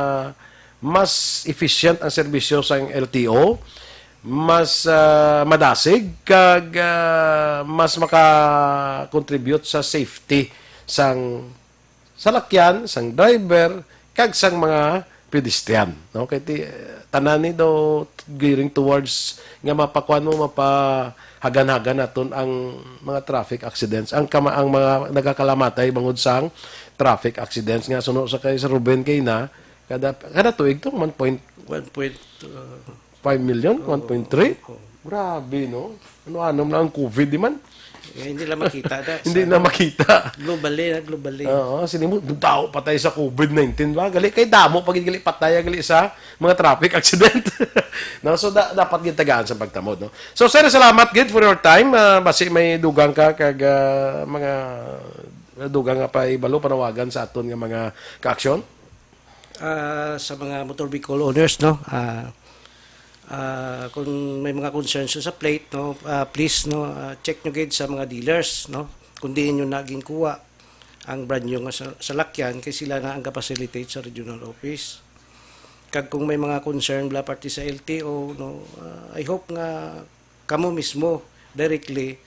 mas efficient ang serbisyo sang L T O, mas, ah, madasig, kag, ah, mas maka-contribute sa safety sang salakyan, sang driver, kag sang mga pedestrian, no? Kay ti, tanan ni daw gearing towards nga mapakuan mo, mapahagan-hagan naton ang mga traffic accidents, ang kama-, ang mga nagakalamatay bangod sang traffic accidents nga suno sa kay sa Ruben kay na kada, kada tuig to one point One point, uh, five million, Oo, one point three. Oo. Grabe, no? Ano-ano na ang covid, di man? Eh, hindi lang makita, da. Hindi na makita. Globally, na globally. Oo, sini mo, daw patay sa covid nineteen ba? Gali, kay damo pa gid gali patay gali sa mga traffic accident. No, so da, dapat gid tagaan sa pagtamod, no? So, sir, salamat gid for your time. Ah, basi may dugang ka kag, ah, mga dugang nga pa ibalo panawagan sa aton nga mga kaaksyon. Ah, sa mga motor vehicle owners, no, ah, ah, kung may mga concerns sa plate, no, ah, please, no, ah, check nyo gid sa mga dealers, no, kung diin nyo na ginkuha ang brand new nga sa-, salakyan, kay sila na ang ka-facilitate sa regional office. Kag kung may mga concern bala parte sa L T O, no, ah, I hope nga kamo mismo directly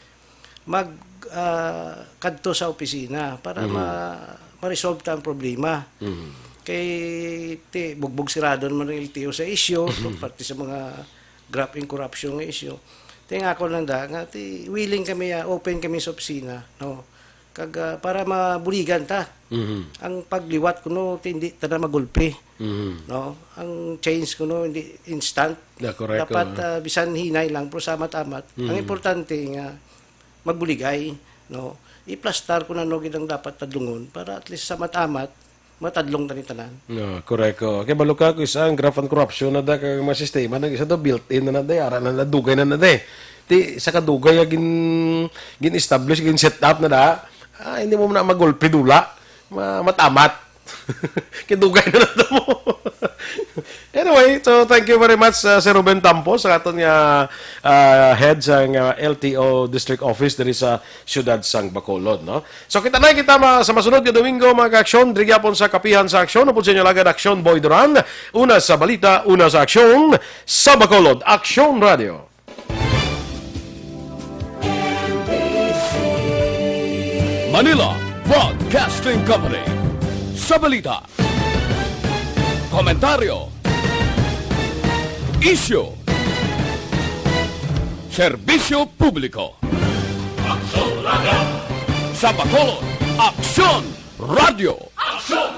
mag, ah, kadto sa opisina para Mhm. ma-, ma-resolve ta ang problema. Mhm. Kay ti, bugbog sirado naman ang L T O sa issue, Mhm. parte sa mga graft and corruption nga issue. Ti, ang ako lang da, nga ti, willing kami, ah, open kami sa opisina, no? Kag, ah, para mabuligan ta. Mhm. Ang pagliwat kuno, ti, hindi ta na magulpi. Mhm. No? Ang change kuno, hindi instant. Yeah, correct, Dapat, oo. ah, bisan hinay lang, pero samat-amat. Ang Mhm. importante nga magbuligay, no? Iplastar ko na no gid ang dapat tadlungon para at least samat-amat matadlong tani tanan. No, correct, oo. Kay balo ka, kung isa ang graft and corruption na da, kag mga sistema, nang isa do built-in na na da, ara na na, dugay na na da. Ti, sa kadugay nga gin, gin-establish, gin-set up na da, ah, hindi mo na magulpi dula. Ma-, matamat. Kidugay na lang mo. Anyway, so thank you very much, uh, Sir Ruben Tampo, sa aton nga, uh, head sa nga L T O District Office diri sa siyudad sang Bacolod, no? So kita na kita ma-, sa masunod nga Domingo, mga ka-aksyon, diri gyapon sa Kapihan sa Aksyon, upod sa inyo lagad Aksyon Boy Duran, una sa balita, una sa aksyon, sa Bacolod, Aksyon Radio. Manila Broadcasting Company. Sa balita, komentaryo, isyu, serbisyo publiko. Aksyon Radio. Sa Bacolod, Aksyon Radio. Aksyon